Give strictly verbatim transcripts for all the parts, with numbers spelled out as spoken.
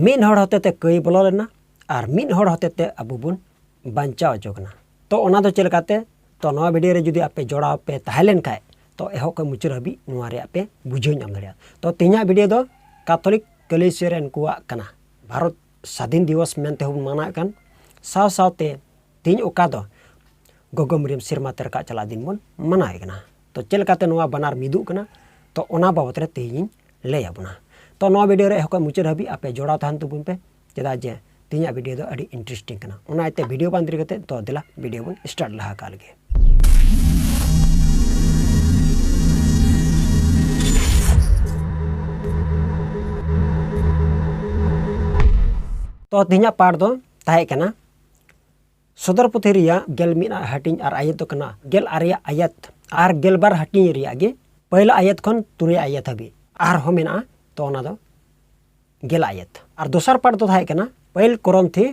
ᱢᱤᱫ ᱦᱚᱲ ᱦᱚᱛᱮᱛᱮ ᱠᱟᱹᱭ ᱵᱚᱞᱚ ᱞᱮᱱᱟ ᱟᱨ ᱢᱤᱫ ᱦᱚᱲ ᱦᱚᱛᱮᱛᱮ ᱟᱵᱚ ᱵᱚᱱ ᱵᱟᱧᱪᱟᱣ ᱦᱚᱪᱚ ᱠᱟᱱᱟ᱾ ᱛᱚ ᱚᱱᱟ ᱫᱚ ᱪᱮᱫ ᱞᱮᱠᱟᱛᱮ? ᱛᱚ ᱱᱚᱣᱟ ᱵᱷᱤᱰᱤᱭᱳ ᱨᱮ ᱡᱩᱫᱤ ᱟᱯᱮ ᱡᱚᱲᱟᱣ ᱯᱮ ᱛᱟᱦᱮᱸ ᱞᱮᱱ ᱠᱷᱟᱡ, ᱛᱚ ᱮᱦᱚᱵ ᱠᱷᱚᱱ ᱢᱩᱪᱟᱹᱫ ᱦᱟᱹᱵᱤᱡ ᱱᱚᱣᱟ ᱨᱮᱭᱟᱜ ᱯᱮ ᱵᱩᱡᱷᱟᱹᱣ ᱧᱟᱢ ᱫᱟᱲᱮᱭᱟᱜᱼᱟ᱾ ᱛᱚ ᱛᱮᱦᱮᱧᱟᱜ ᱵᱷᱤᱰᱤᱭᱳ ᱫᱚ ᱠᱟᱛᱷᱚᱞᱤᱠ ᱠᱟᱹᱞᱤᱥᱤᱭᱟ ᱨᱮᱱ ᱠᱚᱣᱟᱜ ᱠᱟᱱᱟ᱾ ᱵᱷᱟᱨᱚᱛ ᱥᱟᱫᱷᱤᱱ ᱫᱤᱵᱚᱥ ᱢᱮᱱᱛᱮ ᱦᱚᱸᱵᱚᱱ ᱢᱟᱱᱟᱣᱮᱫ ᱠᱟᱱ, ᱥᱟᱶ ᱥᱟᱶᱛᱮ ᱛᱮᱦᱮᱧ ᱚᱠᱟ ᱫᱚ ᱜᱚᱜᱚ ᱢᱟᱹᱨᱭᱟᱹᱢ ᱥᱮᱨᱢᱟ ᱛᱮ ᱨᱟᱠᱟᱵ ᱪᱟᱞᱟᱜ ᱫᱤᱱ ᱵᱚᱱ ᱢᱟᱱᱟᱣᱮᱫ ᱠᱟᱱᱟ᱾ ᱛᱚ ᱪᱮᱫ ᱞᱮᱠᱟᱛᱮ ᱱᱚᱣᱟ ᱵᱟᱱᱟᱨ ᱢᱤᱫᱚᱜ ᱠᱟᱱᱟ, ᱛᱚ ᱚᱱᱟ ᱵᱟᱵᱚᱛ ᱨᱮ ᱛᱮᱦᱮᱧ ᱤᱧ ᱞᱟᱹᱭ ᱟᱵᱚᱱᱟ᱾ ᱛᱚ ᱱᱚᱣᱟ ᱵᱷᱤᱰᱤᱭᱳ ᱨᱮ ᱮᱦᱚᱵ ᱠᱷᱚᱱ ᱢᱩᱪᱟᱹᱫ ᱦᱟᱹᱵᱤᱡ ᱟᱯᱮ ᱡᱚᱲᱟᱣ ᱛᱟᱦᱮᱱ ᱛᱟᱵᱚᱱ ᱯᱮ, ᱪᱮᱫᱟᱜ ᱡᱮ ᱛᱮᱦᱮᱧᱟᱜ ᱵᱷᱤᱰᱤᱭᱳ ᱫᱚ ᱟᱹᱰᱤ ᱤᱱᱴᱟᱨᱮᱥᱴᱤᱝ ᱠᱟᱱᱟ᱾ ᱚᱱᱟ ᱤᱭᱟᱹᱛᱮ ᱵᱷᱤᱰᱤᱭᱳ ᱵᱟᱝ ᱫᱮᱨᱤ ᱠᱟᱛᱮ, ᱛᱚ ᱫᱮᱞᱟ ᱵᱷᱤᱰᱤᱭᱳ ᱵᱚᱱ ᱥᱴᱟᱨᱴ ᱞᱟᱦᱟ ᱠᱟᱜ ᱞᱮᱜᱮ᱾ ᱛᱚ ᱛᱮᱦᱮᱧᱟᱜ ᱯᱟᱴ ᱫᱚ ᱛᱟᱦᱮᱸ ᱠᱟᱱᱟ ᱥᱚᱫᱚᱨ ᱯᱩᱛᱷᱤ ᱨᱮᱭᱟᱜ ᱜᱮᱞ ᱢᱤᱫ ᱦᱟᱹᱴᱤᱧ ᱟᱨ ᱟᱭᱟᱛ ᱫᱚ ᱠᱟᱱᱟ ᱜᱮᱞ ᱟᱨᱮᱭᱟᱜ ᱟᱭᱟᱛ ᱟᱨ ᱜᱮᱞᱵᱟᱨ ᱦᱟᱹᱴᱤᱧ ᱨᱮᱭᱟᱜ ᱜᱮ ᱯᱟᱹᱭᱞᱟᱹ ᱟᱭᱟᱛ ᱠᱷᱚᱱ ᱛᱩᱨᱩᱭ ᱟᱭᱟᱛ ᱦᱟᱹᱵᱤᱡ ᱟᱨᱦᱚᱸ ᱢᱮᱱᱟᱜᱼᱟ᱾ ᱛᱚ ᱚᱱᱟ ᱫᱚ ᱜᱮᱞ ᱟᱭᱟᱛ᱾ ᱟᱨ ᱫᱚᱥᱟᱨ ᱯᱟᱴ ᱫᱚ ᱛᱟᱦᱮᱸ ᱠᱟᱱᱟ ᱯᱟᱹᱦᱤᱞ ᱠᱚᱨᱚᱱᱛᱷᱤ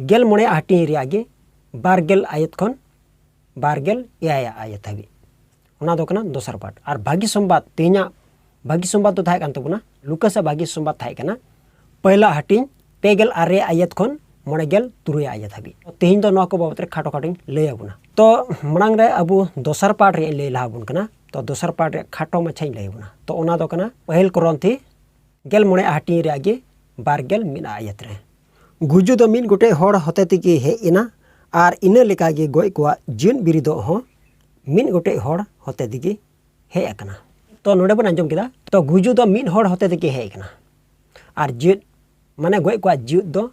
ᱜᱮᱞ ᱢᱚᱬᱮᱭᱟᱜ ᱦᱟᱹᱴᱤᱧ ᱨᱮᱭᱟᱜ ᱜᱮ ᱵᱟᱨ ᱜᱮᱞ ᱟᱭᱟᱛ ᱠᱷᱚᱱ ᱵᱟᱨ ᱜᱮᱞ ᱮᱭᱟᱭᱟᱜ ᱟᱭᱟᱛ ᱦᱟᱹᱵᱤᱡ᱾ ᱚᱱᱟ ᱫᱚ ᱠᱟᱱᱟ ᱫᱚᱥᱟᱨ ᱯᱟᱴ᱾ ᱟᱨ ᱵᱷᱟᱹᱜᱤ ᱥᱚᱢᱵᱟᱫ, ᱛᱮᱦᱮᱧᱟᱜ ᱵᱷᱟᱹᱜᱤ ᱥᱚᱢᱵᱟᱫ ᱫᱚ ᱛᱟᱦᱮᱸ ᱠᱟᱱ ᱛᱟᱵᱚᱱᱟ, ᱞᱩᱠᱟᱥᱟᱜ ᱵᱷᱟᱹᱜᱤ ᱥᱚᱢᱵᱟᱫ ᱛᱟᱦᱮᱸ ᱠᱟᱱᱟ ᱯᱟᱹᱦᱤᱞᱟᱜ ᱦᱟᱹᱴᱤᱧ ᱯᱮ ᱜᱮᱞ ᱟᱨᱮ ᱟᱭᱟᱛ ᱠᱷᱚᱱ ᱢᱚᱬᱮ ᱜᱮᱞ ᱛᱩᱨᱩᱭ ᱟᱭᱟᱛ ᱦᱟᱹᱵᱤᱡ᱾ ᱛᱮᱦᱮᱧ ᱫᱚ ᱱᱚᱣᱟ ᱠᱚ ᱵᱟᱵᱚᱛ ᱨᱮ ᱠᱷᱟᱴᱚ ᱠᱷᱟᱴᱚᱧ ᱞᱟᱹᱭ ᱟᱵᱚᱱᱟ᱾ ᱛᱚ ᱢᱟᱲᱟᱝ ᱨᱮ ᱟᱵᱚ ᱫᱚᱥᱟᱨ ᱯᱟᱴ ᱨᱮᱭᱟᱜ ᱤᱧ ᱞᱟᱹᱭ ᱞᱟᱦᱟ ᱟᱵᱚᱱ ᱠᱟᱱᱟ᱾ ᱛᱚ ᱫᱚᱥᱟᱨ ᱯᱟᱴ ᱨᱮᱭᱟᱜ ᱠᱷᱟᱴᱚ ᱢᱟᱪᱷᱟᱧ ᱞᱟᱹᱭ ᱟᱵᱚᱱᱟ᱾ ᱛᱚ ᱚᱱᱟ ᱫᱚ ᱠᱟᱱᱟ ᱯᱟᱹᱦᱤᱞ ᱠᱚᱨᱚᱱᱛᱷᱤ ᱜᱮᱞ ᱢᱚᱬᱮ ᱦᱟᱹᱴᱤᱧ ᱨᱮᱭᱟᱜ ᱜᱮ ᱵᱟᱨ ᱜᱮᱞ ᱢᱤᱫ ᱟᱭᱟᱛ ᱨᱮ᱾ ᱜᱩᱡᱩᱜ ᱫᱚ ᱢᱤᱫ ᱜᱚᱴᱮᱡ ᱦᱚᱲ ᱦᱚᱛᱮ ᱛᱮᱜᱮ ᱦᱮᱡ ᱮᱱᱟ, ᱟᱨ ᱤᱱᱟᱹ ᱞᱮᱠᱟᱜᱮ ᱜᱚᱡ ᱠᱚᱣᱟᱜ ᱡᱤᱭᱚᱱ ᱵᱤᱨᱤᱫᱚᱜ ᱦᱚᱸ ᱢᱤᱫ ᱜᱚᱴᱮᱡ ᱦᱚᱲ ᱦᱚᱛᱮ ᱛᱮᱜᱮ ᱦᱮᱡ ᱟᱠᱟᱱᱟ᱾ ᱛᱚ ᱱᱚᱰᱮ ᱵᱚᱱ ᱟᱸᱡᱚᱢ ᱠᱮᱫᱟ, ᱛᱚ ᱜᱩᱡᱩᱜ ᱫᱚ ᱢᱤᱫ ᱦᱚᱲ ᱦᱚᱛᱮ ᱛᱮᱜᱮ ᱦᱮᱡ ᱟᱠᱟᱱᱟ, ᱟᱨ ᱡᱤᱭᱚᱱ, ᱢᱟᱱᱮ ᱜᱚᱡ ᱠᱚᱣᱟᱜ ᱡᱤᱭᱚᱱ ᱫᱚ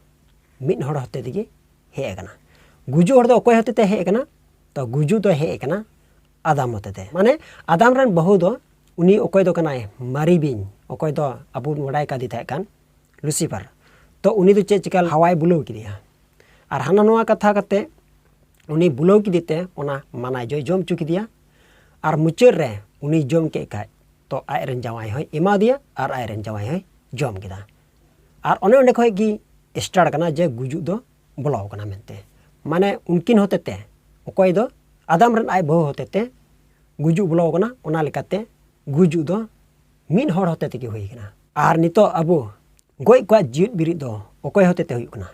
ᱢᱤᱫ ᱦᱚᱲ ᱦᱚᱛᱮ ᱛᱮᱜᱮ ᱦᱮᱡ ᱟᱠᱟᱱᱟ᱾ ᱜᱩᱡᱩᱜ ᱦᱚᱲ ᱫᱚ ᱚᱠᱚᱭ ᱦᱚᱛᱮ ᱛᱮ ᱦᱮᱡ ᱟᱠᱟᱱᱟ? ᱛᱚ ᱜᱩᱡᱩᱜ ᱫᱚ ᱦᱮᱡ ᱟᱠᱟᱱᱟ ᱟᱫᱟᱢ ᱦᱚᱛᱮ ᱛᱮ᱾ ᱢᱟᱱᱮ ᱟᱫᱟᱢ ᱨᱮᱱ ᱵᱟᱹᱦᱩ ᱫᱚ ᱩᱱᱤ ᱚᱠᱚᱭ ᱫᱚ ᱠᱟᱱᱟᱭ? ᱢᱟᱹᱨᱤ ᱵᱤᱧ, ᱚᱠᱚᱭ ᱫᱚ ᱟᱵᱚ ᱵᱚᱱ ᱵᱟᱰᱟᱭ ᱠᱟᱫᱮ ᱛᱟᱦᱮᱸ ᱠᱟᱱ ᱞᱩᱥᱤᱯᱷᱟᱨ᱾ ᱛᱚ ᱩᱱᱤ ᱫᱚ ᱪᱮᱫ ᱪᱤᱠᱟ, ᱦᱟᱣᱟᱭ ᱵᱩᱞᱟᱹᱣ ᱠᱮᱫᱮᱭᱟ᱾ ᱟᱨ ᱦᱟᱱᱟ ᱱᱚᱣᱟ ᱠᱟᱛᱷᱟ ᱠᱟᱛᱮ ᱩᱱᱤ ᱵᱩᱞᱟᱹᱣ ᱠᱮᱫᱮ ᱛᱮ ᱚᱱᱟ ᱢᱟᱱᱟᱭ ᱡᱚᱭ ᱡᱚᱢ ᱦᱚᱪᱚ ᱠᱮᱫᱮᱭᱟ᱾ ᱟᱨ ᱢᱩᱪᱟᱹᱫ ᱨᱮ ᱩᱱᱤ ᱡᱚᱢ ᱠᱮᱫ ᱠᱷᱟᱡ, ᱛᱚ ᱟᱡ ᱨᱮᱱ ᱡᱟᱶᱟᱭ ᱦᱚᱸᱭ ᱮᱢᱟ ᱫᱮᱭᱟ ᱟᱨ ᱟᱡ ᱨᱮᱱ ᱡᱟᱶᱟᱭ ᱦᱚᱸᱭ ᱡᱚᱢ ᱠᱮᱫᱟ᱾ ᱟᱨ ᱚᱱᱮ ᱚᱸᱰᱮ ᱠᱷᱚᱡ ᱜᱮ ᱥᱴᱟᱨᱴ ᱠᱟᱱᱟ ᱡᱮ ᱜᱩᱡᱩᱜ ᱫᱚ ᱵᱚᱞᱚ ᱟᱠᱟᱱᱟ ᱢᱮᱱᱛᱮ᱾ ᱢᱟᱱᱮ ᱩᱱᱠᱤᱱ ᱦᱚᱛᱮ ᱛᱮ, ᱚᱠᱚᱭ ᱫᱚ ᱟᱫᱟᱢ ᱨᱮᱱ ᱟᱡ ᱵᱟᱹᱦᱩ ᱦᱚᱛᱮ ᱛᱮ ᱜᱩᱡᱩᱜ ᱵᱚᱞᱚ ᱟᱠᱟᱱᱟ, ᱚᱱᱟ ᱞᱮᱠᱟᱛᱮ ᱜᱩᱡᱩᱜ ᱫᱚ ᱢᱤᱫ ᱦᱚᱲ ᱦᱚᱛᱮ ᱛᱮᱜᱮ ᱦᱩᱭ ᱟᱠᱟᱱᱟ᱾ ᱟᱨ ᱱᱤᱛᱚᱜ ᱟᱵᱚ ᱜᱚᱡ ᱠᱚᱣᱟᱜ ᱡᱤᱣᱮᱫ ᱵᱤᱨᱤᱫ ᱫᱚ ᱚᱠᱚᱭ ᱦᱚᱛᱮᱛᱮ ᱦᱩᱭᱩᱜ ᱠᱟᱱᱟ?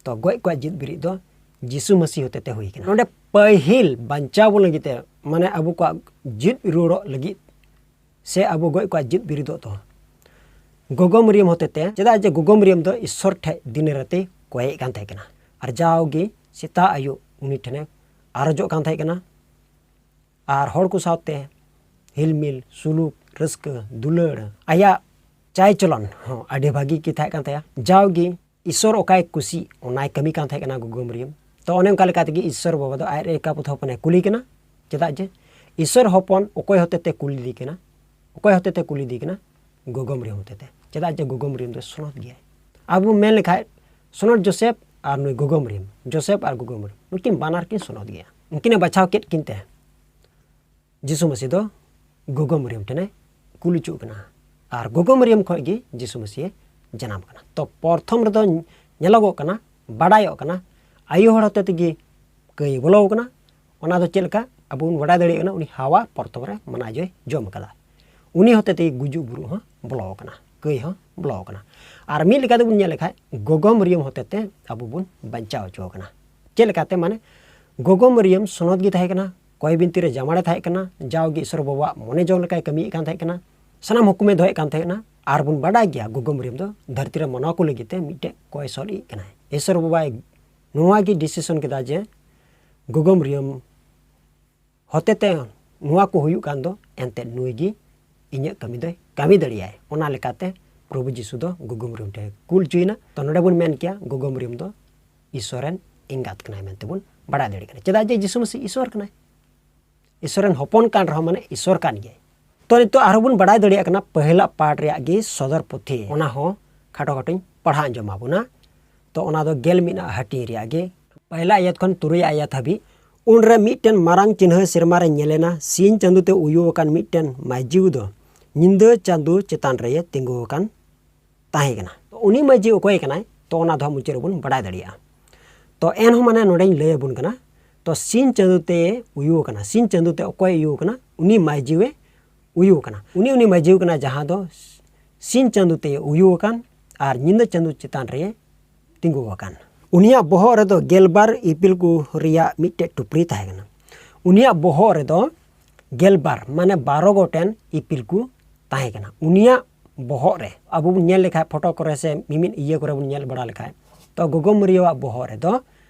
ᱛᱚ ᱜᱚᱡ ᱠᱚᱣᱟᱜ ᱡᱤᱣᱮᱫ ᱵᱤᱨᱤᱫ ᱫᱚ ᱡᱤᱥᱩ ᱢᱟᱹᱥᱤ ᱦᱚᱛᱮᱛᱮ ᱦᱩᱭ ᱠᱟᱱᱟ᱾ ᱱᱚᱰᱮ ᱯᱟᱹᱦᱤᱞ ᱵᱟᱧᱪᱟᱣ ᱵᱚᱱ ᱞᱟᱹᱜᱤᱫ ᱛᱮ, ᱢᱟᱱᱮ ᱟᱵᱚ ᱠᱚᱣᱟᱜ ᱡᱤᱣᱮᱫ ᱨᱩᱣᱟᱹᱲᱚᱜ ᱞᱟᱹᱜᱤᱫ ᱥᱮ ᱟᱵᱚ ᱜᱚᱡ ᱠᱚᱣᱟᱜ ᱡᱤᱣᱮᱫ ᱵᱤᱨᱤᱫᱚᱜ ᱫᱚ ᱜᱚᱜᱚ ᱢᱟᱹᱨᱤᱭᱟᱹᱢ ᱦᱚᱛᱮᱛᱮ, ᱪᱮᱫᱟᱜ ᱡᱮ ᱜᱚᱜᱚ ᱢᱟᱹᱨᱤᱭᱟᱹᱢ ᱫᱚ ᱤᱥᱥᱚᱨ ᱴᱷᱮᱡ ᱫᱤᱱ ᱨᱟᱛᱮ ᱠᱚᱭᱮᱜ ᱠᱟᱱ ᱛᱟᱦᱮᱸ ᱠᱟᱱᱟ᱾ ᱟᱨ ᱡᱟᱣᱜᱮ ᱥᱮᱛᱟᱜ ᱟᱹᱭᱩᱵ ᱩᱱᱤ ᱴᱷᱮᱱᱮ ᱟᱨᱚᱡᱚᱜ ᱠᱟᱱ ᱛᱟᱦᱮᱸ ᱠᱟᱱᱟ᱾ ᱟᱨ ᱦᱚᱲ ᱠᱚ ᱥᱟᱶᱛᱮ ᱦᱤᱞᱢᱤᱞ, ᱥᱩᱞᱩᱠ, ᱨᱟᱹᱥᱠᱟᱹ, ᱫᱩᱞᱟᱹᱲ, ᱟᱭᱟᱜ ᱪᱟᱭ ᱪᱚᱞᱚᱱ ᱦᱚᱸ ᱟᱹᱰᱤ ᱵᱷᱟᱹᱜᱤ ᱜᱮ ᱛᱟᱦᱮᱸ ᱠᱟᱱ ᱛᱟᱭᱟ᱾ ᱡᱟᱣᱜᱮ ᱤᱥᱥᱚᱨ ᱚᱠᱟᱭ ᱠᱩᱥᱤ, ᱚᱱᱟᱭ ᱠᱟᱹᱢᱤ ᱠᱟᱱ ᱛᱟᱦᱮᱸ ᱠᱟᱱᱟ ᱜᱚᱜᱚ ᱢᱟᱹᱨᱤᱭᱟᱹᱢ᱾ ᱛᱚ ᱚᱱᱮ ᱚᱱᱠᱟ ᱞᱮᱠᱟ ᱛᱮᱜᱮ ᱤᱥᱥᱚᱨ ᱵᱟᱵᱟ ᱫᱚ ᱟᱡ ᱨᱮᱱ ᱮᱠᱟᱯᱩᱛ ᱦᱚᱯᱚᱱᱮ ᱠᱩᱞᱤ ᱠᱟᱱᱟ᱾ ᱪᱮᱫᱟᱜ ᱡᱮ ᱤᱥᱥᱚᱨ ᱦᱚᱯᱚᱱ ᱚᱠᱚᱭ ᱦᱚᱛᱮᱛᱮ ᱠᱩᱞᱤ ᱞᱮᱫᱮ ᱠᱟᱱᱟ? ᱚᱠᱚᱭ ᱦᱚᱛᱮᱛᱮ ᱠᱩᱞᱤ ᱞᱮᱫᱮ ᱠᱟᱱᱟ? ᱜᱚᱜᱚ ᱢᱟᱹᱨᱤᱭᱟᱹᱢ ᱦᱚᱛᱮᱛᱮ᱾ ᱪᱮᱫᱟᱜ ᱡᱮ ᱜᱚᱜᱚ ᱢᱟᱹᱨᱤᱭᱟᱹᱢ ᱫᱚ ᱥᱚᱱᱚᱛ ᱜᱮᱭᱟᱭ᱾ ᱟᱵᱚ ᱢᱮᱱ ᱞᱮᱠᱷᱟᱡ ᱥᱚᱱᱚᱛ ᱡᱳᱥᱮᱯ ᱟᱨ ᱱᱩᱭ ᱜᱚᱜᱚ ᱢᱟᱹᱨᱤᱭᱟᱹᱢ, ᱡᱳᱥᱮᱯ ᱟᱨ ᱜᱚᱜᱚ ᱢᱟᱹᱨᱤᱭᱟᱹᱢ, ᱱᱩᱠᱤᱱ ᱵᱟᱱᱟᱨ ᱠᱤᱱ ᱥᱚᱱᱚᱛ ᱜᱮᱭᱟ᱾ ᱩᱱᱠᱤᱱᱮ ᱵᱟᱪᱷᱟᱣ ᱠᱮᱫ ᱠᱤᱱ ᱛᱮ ᱡᱤᱥᱩ ᱢᱟᱹᱥᱤ ᱫᱚ ᱜᱚᱜᱚ ᱢᱟᱹᱨᱤᱭᱟᱹᱢ ᱴᱷᱮᱱᱮ ᱠᱩᱞ ᱦᱚᱪᱚᱜ ᱠᱟᱱᱟ᱾ ᱟᱨ ᱜᱚᱜᱚ ᱢᱟᱹᱨᱤᱭᱟᱹᱢ ᱠᱷᱚᱱ ᱜᱮ ᱡᱤᱥᱩ ᱢᱟᱹᱥᱤᱭᱮ ᱡᱟᱱᱟᱢ ᱠᱟᱱᱟ᱾ ᱛᱚ ᱯᱨᱚᱛᱷᱚᱢ ᱨᱮᱫᱚ ᱧᱮᱞᱚᱜᱚᱜ ᱠᱟᱱᱟ, ᱵᱟᱰᱟᱭᱚᱜ ᱠᱟᱱᱟ, ᱟᱭᱳ ᱦᱚᱲ ᱦᱚᱛᱮ ᱛᱮᱜᱮ ᱠᱟᱹᱭ ᱵᱚᱞᱚ ᱠᱟᱱᱟ᱾ ᱚᱱᱟ ᱫᱚ ᱪᱮᱫ ᱞᱮᱠᱟ ᱟᱵᱚ ᱵᱚᱱ ᱵᱟᱰᱟᱭ ᱫᱟᱲᱮᱭᱟᱜ ᱠᱟᱱᱟ? ᱩᱱᱤ ᱦᱟᱣᱟ ᱯᱨᱚᱛᱷᱚᱢ ᱨᱮ ᱢᱟᱱᱟ ᱡᱚᱭ ᱡᱚᱢ ᱠᱟᱫᱟ, ᱩᱱᱤ ᱦᱚᱛᱮ ᱛᱮᱜᱮ ᱜᱩᱡᱩᱜ ᱵᱩᱨᱩᱜ ᱦᱚᱸ ᱵᱚᱞᱚ ᱠᱟᱱᱟ, ᱠᱟᱹᱭ ᱦᱚᱸ ᱵᱚᱞᱚ ᱠᱟᱱᱟ᱾ ᱟᱨ ᱢᱤᱫ ᱞᱮᱠᱟ ᱛᱮᱵᱚᱱ ᱧᱮᱞ ᱞᱮᱠᱷᱟᱡ ᱜᱚᱜᱚ ᱢᱟᱹᱨᱤᱭᱟᱹᱢ ᱦᱚᱛᱮ ᱛᱮ ᱟᱵᱚ ᱵᱚᱱ ᱵᱟᱧᱪᱟᱣ ᱦᱚᱪᱚ ᱠᱟᱱᱟ᱾ ᱪᱮᱫ ᱞᱮᱠᱟᱛᱮ? ᱢᱟᱱᱮ ᱜᱚᱜᱚ ᱢᱟᱹᱨᱤᱭᱟᱹᱢ ᱥᱚᱱᱚᱛ ᱜᱮ ᱛᱟᱦᱮᱸ ᱠᱟᱱᱟ, ᱠᱚᱭ ᱵᱤᱱᱛᱤ ᱨᱮ ᱡᱟᱢᱟᱲᱮ ᱛᱟᱦᱮᱸ ᱠᱟᱱᱟ, ᱡᱟᱣᱜᱮ ᱤᱥᱚᱨ ᱵᱟᱵᱟᱣᱟᱜ ᱢᱚᱱᱮ ᱡᱚᱝ ᱞᱮᱠᱟᱭ ᱠᱟᱹᱢᱤᱭᱮᱫ ᱠᱟᱱ ᱛᱟᱦᱮᱸ ᱠᱟᱱᱟ, ᱥᱟᱱᱟᱢ ᱦᱩᱠᱩᱢᱮ ᱫᱚᱦᱚᱭᱮᱫ ᱠᱟᱱ ᱛᱟᱦᱮᱸ ᱠᱟᱱᱟ᱾ ᱟᱨ ᱵᱚᱱ ᱵᱟᱰᱟᱭ ᱜᱮᱭᱟ ᱜᱚᱜᱚ ᱢᱟᱹᱨᱤᱭᱟᱹᱢ ᱫᱚ ᱫᱷᱟᱹᱨᱛᱤ ᱨᱮ ᱢᱟᱱᱣᱟ ᱠᱚ ᱞᱟᱹᱜᱤᱫ ᱛᱮ ᱢᱤᱫᱴᱮᱡ ᱠᱚᱭ ᱥᱚᱞ ᱤᱡ ᱠᱟᱱᱟᱭ᱾ ᱤᱥᱚᱨ ᱵᱟᱵᱟᱭ ᱱᱚᱣᱟ ᱜᱮ decision ᱠᱮᱫᱟ ᱡᱮ ᱜᱚᱜᱚ ᱢᱟᱹᱨᱤᱭᱟᱹᱢ ᱦᱚᱛᱮᱛᱮ ᱱᱚᱣᱟ ᱠᱚ ᱦᱩᱭᱩᱜ ᱠᱟᱱ ᱫᱚ ᱮᱱᱛᱮᱫ ᱱᱩᱭ ᱜᱮ ᱤᱧᱟᱹᱜ ᱠᱟᱹᱢᱤ ᱫᱚᱭ ᱠᱟᱹᱢᱤ ᱫᱟᱲᱮᱭᱟᱜᱼᱟᱭ᱾ ᱚᱱᱟ ᱞᱮᱠᱟᱛᱮ ᱯᱨᱚᱵᱷᱩ ᱡᱤᱥᱩ ᱫᱚ ᱜᱚᱜᱚ ᱢᱟᱹᱨᱤᱭᱟᱹᱢ ᱴᱷᱮᱱ ᱠᱩᱞ ᱦᱚᱪᱚᱭᱮᱱᱟ᱾ ᱛᱚ ᱱᱚᱰᱮ ᱵᱚᱱ ᱢᱮᱱ ᱠᱮᱭᱟ ᱜᱚᱜᱚ ᱢᱟᱹᱨᱤᱭᱟᱹᱢ ᱫᱚ ᱤᱥᱚᱨ ᱨᱮᱱ ᱮᱸᱜᱟᱛ ᱠᱟᱱᱟᱭ ᱢᱮᱱᱛᱮ ᱵᱚᱱ ᱵᱟᱲᱟᱭ ᱫᱟᱲᱮᱭᱟᱜ ᱠᱟᱱᱟ᱾ ᱪᱮᱫᱟᱜ ᱡᱮ ᱡᱤᱥᱩ ᱢᱟᱹᱥᱤ ᱤᱥᱚᱨ ᱠᱟᱱᱟᱭ, ᱤᱥᱚᱨ ᱨᱮᱱ ᱦᱚᱯᱚᱱ ᱠᱟᱱ ᱨᱮᱦᱚᱸ ᱢᱟᱱᱮ ᱤᱥᱚᱨ ᱠᱟᱱ ᱜᱮᱭᱟᱭ᱾ ᱛᱚ ᱱᱤᱛᱚᱜ ᱟᱨᱦᱚᱸ ᱵᱚᱱ ᱵᱟᱲᱟᱭ ᱫᱟᱲᱮᱭᱟᱜ ᱠᱟᱱᱟ ᱯᱟᱹᱦᱤᱞᱟᱜ ᱯᱟᱴ ᱨᱮᱭᱟᱜ ᱜᱮ ᱥᱚᱫᱚᱨ ᱯᱩᱛᱷᱤ, ᱚᱱᱟ ᱦᱚᱸ ᱠᱷᱟᱴᱚ ᱠᱷᱟᱴᱚᱧ ᱯᱟᱲᱦᱟᱣ ᱟᱸᱡᱚᱢ ᱟᱵᱚᱱᱟ᱾ ᱛᱚ ᱚᱱᱟ ᱫᱚ ᱜᱮᱞ ᱢᱤᱫ ᱦᱟᱹᱴᱤᱧ ᱨᱮᱭᱟᱜ ᱜᱮ ᱯᱟᱹᱦᱤᱞᱟ ᱟᱭᱟᱛ ᱠᱷᱚᱱ ᱛᱩᱨᱩᱭ ᱟᱭᱟᱛ ᱦᱟᱹᱵᱤᱡ᱾ ᱩᱱᱨᱮ ᱢᱤᱫᱴᱮᱱ ᱢᱟᱨᱟᱝ ᱪᱤᱱᱦᱟᱹ ᱥᱮᱨᱢᱟ ᱨᱮ ᱧᱮᱞᱮᱱᱟ, ᱥᱤᱧ ᱪᱟᱸᱫᱚ ᱛᱮ ᱩᱭᱩ ᱟᱠᱟᱱ ᱢᱤᱫᱴᱮᱱ ᱢᱟᱹᱡᱷᱤ ᱫᱚ ᱧᱤᱫᱟᱹ ᱪᱟᱸᱫᱚ ᱪᱮᱛᱟᱱ ᱨᱮ ᱛᱤᱸᱜᱩ ᱟᱠᱟᱱ ᱛᱟᱦᱮᱸ ᱠᱟᱱᱟ᱾ ᱛᱚ ᱩᱱᱤ ᱢᱟᱹᱡᱷᱤ ᱚᱠᱚᱭ ᱠᱟᱱᱟᱭ? ᱛᱚ ᱚᱱᱟ ᱫᱚ ᱦᱟᱸᱜ ᱢᱩᱪᱟᱹᱫ ᱨᱮᱵᱚᱱ ᱵᱟᱰᱟᱭ ᱫᱟᱲᱮᱭᱟᱜᱼᱟ᱾ ᱛᱚ ᱮᱱᱦᱚᱸ ᱢᱟᱱᱮ ᱱᱚᱰᱮᱧ ᱞᱟᱹᱭ ᱟᱵᱚᱱ ᱠᱟᱱᱟ᱾ ᱛᱚ ᱥᱤᱧ ᱪᱟᱸᱫᱚ ᱛᱮ ᱩᱭᱩ ᱟᱠᱟᱱᱟ᱾ ᱥᱤᱧ ᱪᱟᱸᱫᱚ ᱛᱮ ᱚᱠᱚᱭ ᱩᱭᱩ ᱟᱠᱟᱱᱟ? ᱩᱱᱤ ᱢᱟᱹᱡᱷᱤ ᱮ ᱩᱭᱩ ᱟᱠᱟᱱᱟ᱾ ᱩᱱᱤ, ᱩᱱᱤ ᱢᱟᱹᱡᱷᱤ ᱠᱟᱱᱟ ᱡᱟᱦᱟᱸ ᱫᱚ ᱥᱤᱧ ᱪᱟᱸᱫᱚ ᱛᱮ ᱩᱭᱩ ᱟᱠᱟᱱ᱾ ᱟᱨ ᱧᱤᱫᱟᱹ ᱪᱟᱸᱫᱚ ᱪᱮᱛᱟᱱ ᱨᱮ ᱛᱤᱸᱜᱩ ᱟᱠᱟᱱ᱾ ᱩᱱᱤᱭᱟᱜ ᱵᱚᱦᱚᱜ ᱨᱮᱫᱚ ᱜᱮᱞᱵᱟᱨ ᱤᱯᱤᱞ ᱠᱚ ᱨᱮᱭᱟᱜ ᱢᱤᱫᱴᱮᱡ ᱴᱩᱯᱨᱤ ᱛᱟᱦᱮᱸ ᱠᱟᱱᱟ᱾ ᱩᱱᱤᱭᱟᱜ ᱵᱚᱦᱚᱜ ᱨᱮᱫᱚ ᱜᱮᱞᱵᱟᱨ, ᱢᱟᱱᱮ ᱵᱟᱨᱚ ᱜᱚᱴᱮᱱ ᱤᱯᱤᱞ ᱠᱚ ᱛᱟᱦᱮᱸ ᱠᱟᱱᱟ᱾ ᱩᱱᱤᱭᱟᱜ ᱵᱚᱦᱚᱜ ᱨᱮ, ᱟᱵᱚ ᱵᱚᱱ ᱧᱮᱞ ᱞᱮᱠᱷᱟᱡ, ᱯᱷᱳᱴᱳ ᱠᱚᱨᱮ ᱥᱮ ᱢᱤᱢᱤᱫ ᱤᱭᱟᱹ ᱠᱚᱨᱮ ᱵᱚᱱ ᱧᱮᱞ ᱵᱟᱲᱟ ᱞᱮᱠᱷᱟᱡ, ᱛᱚ ᱜᱚᱜᱚ ᱢᱟᱹᱨᱭᱟᱹᱣᱟᱜ ᱵᱚᱦᱚᱜ ᱨᱮᱫᱚ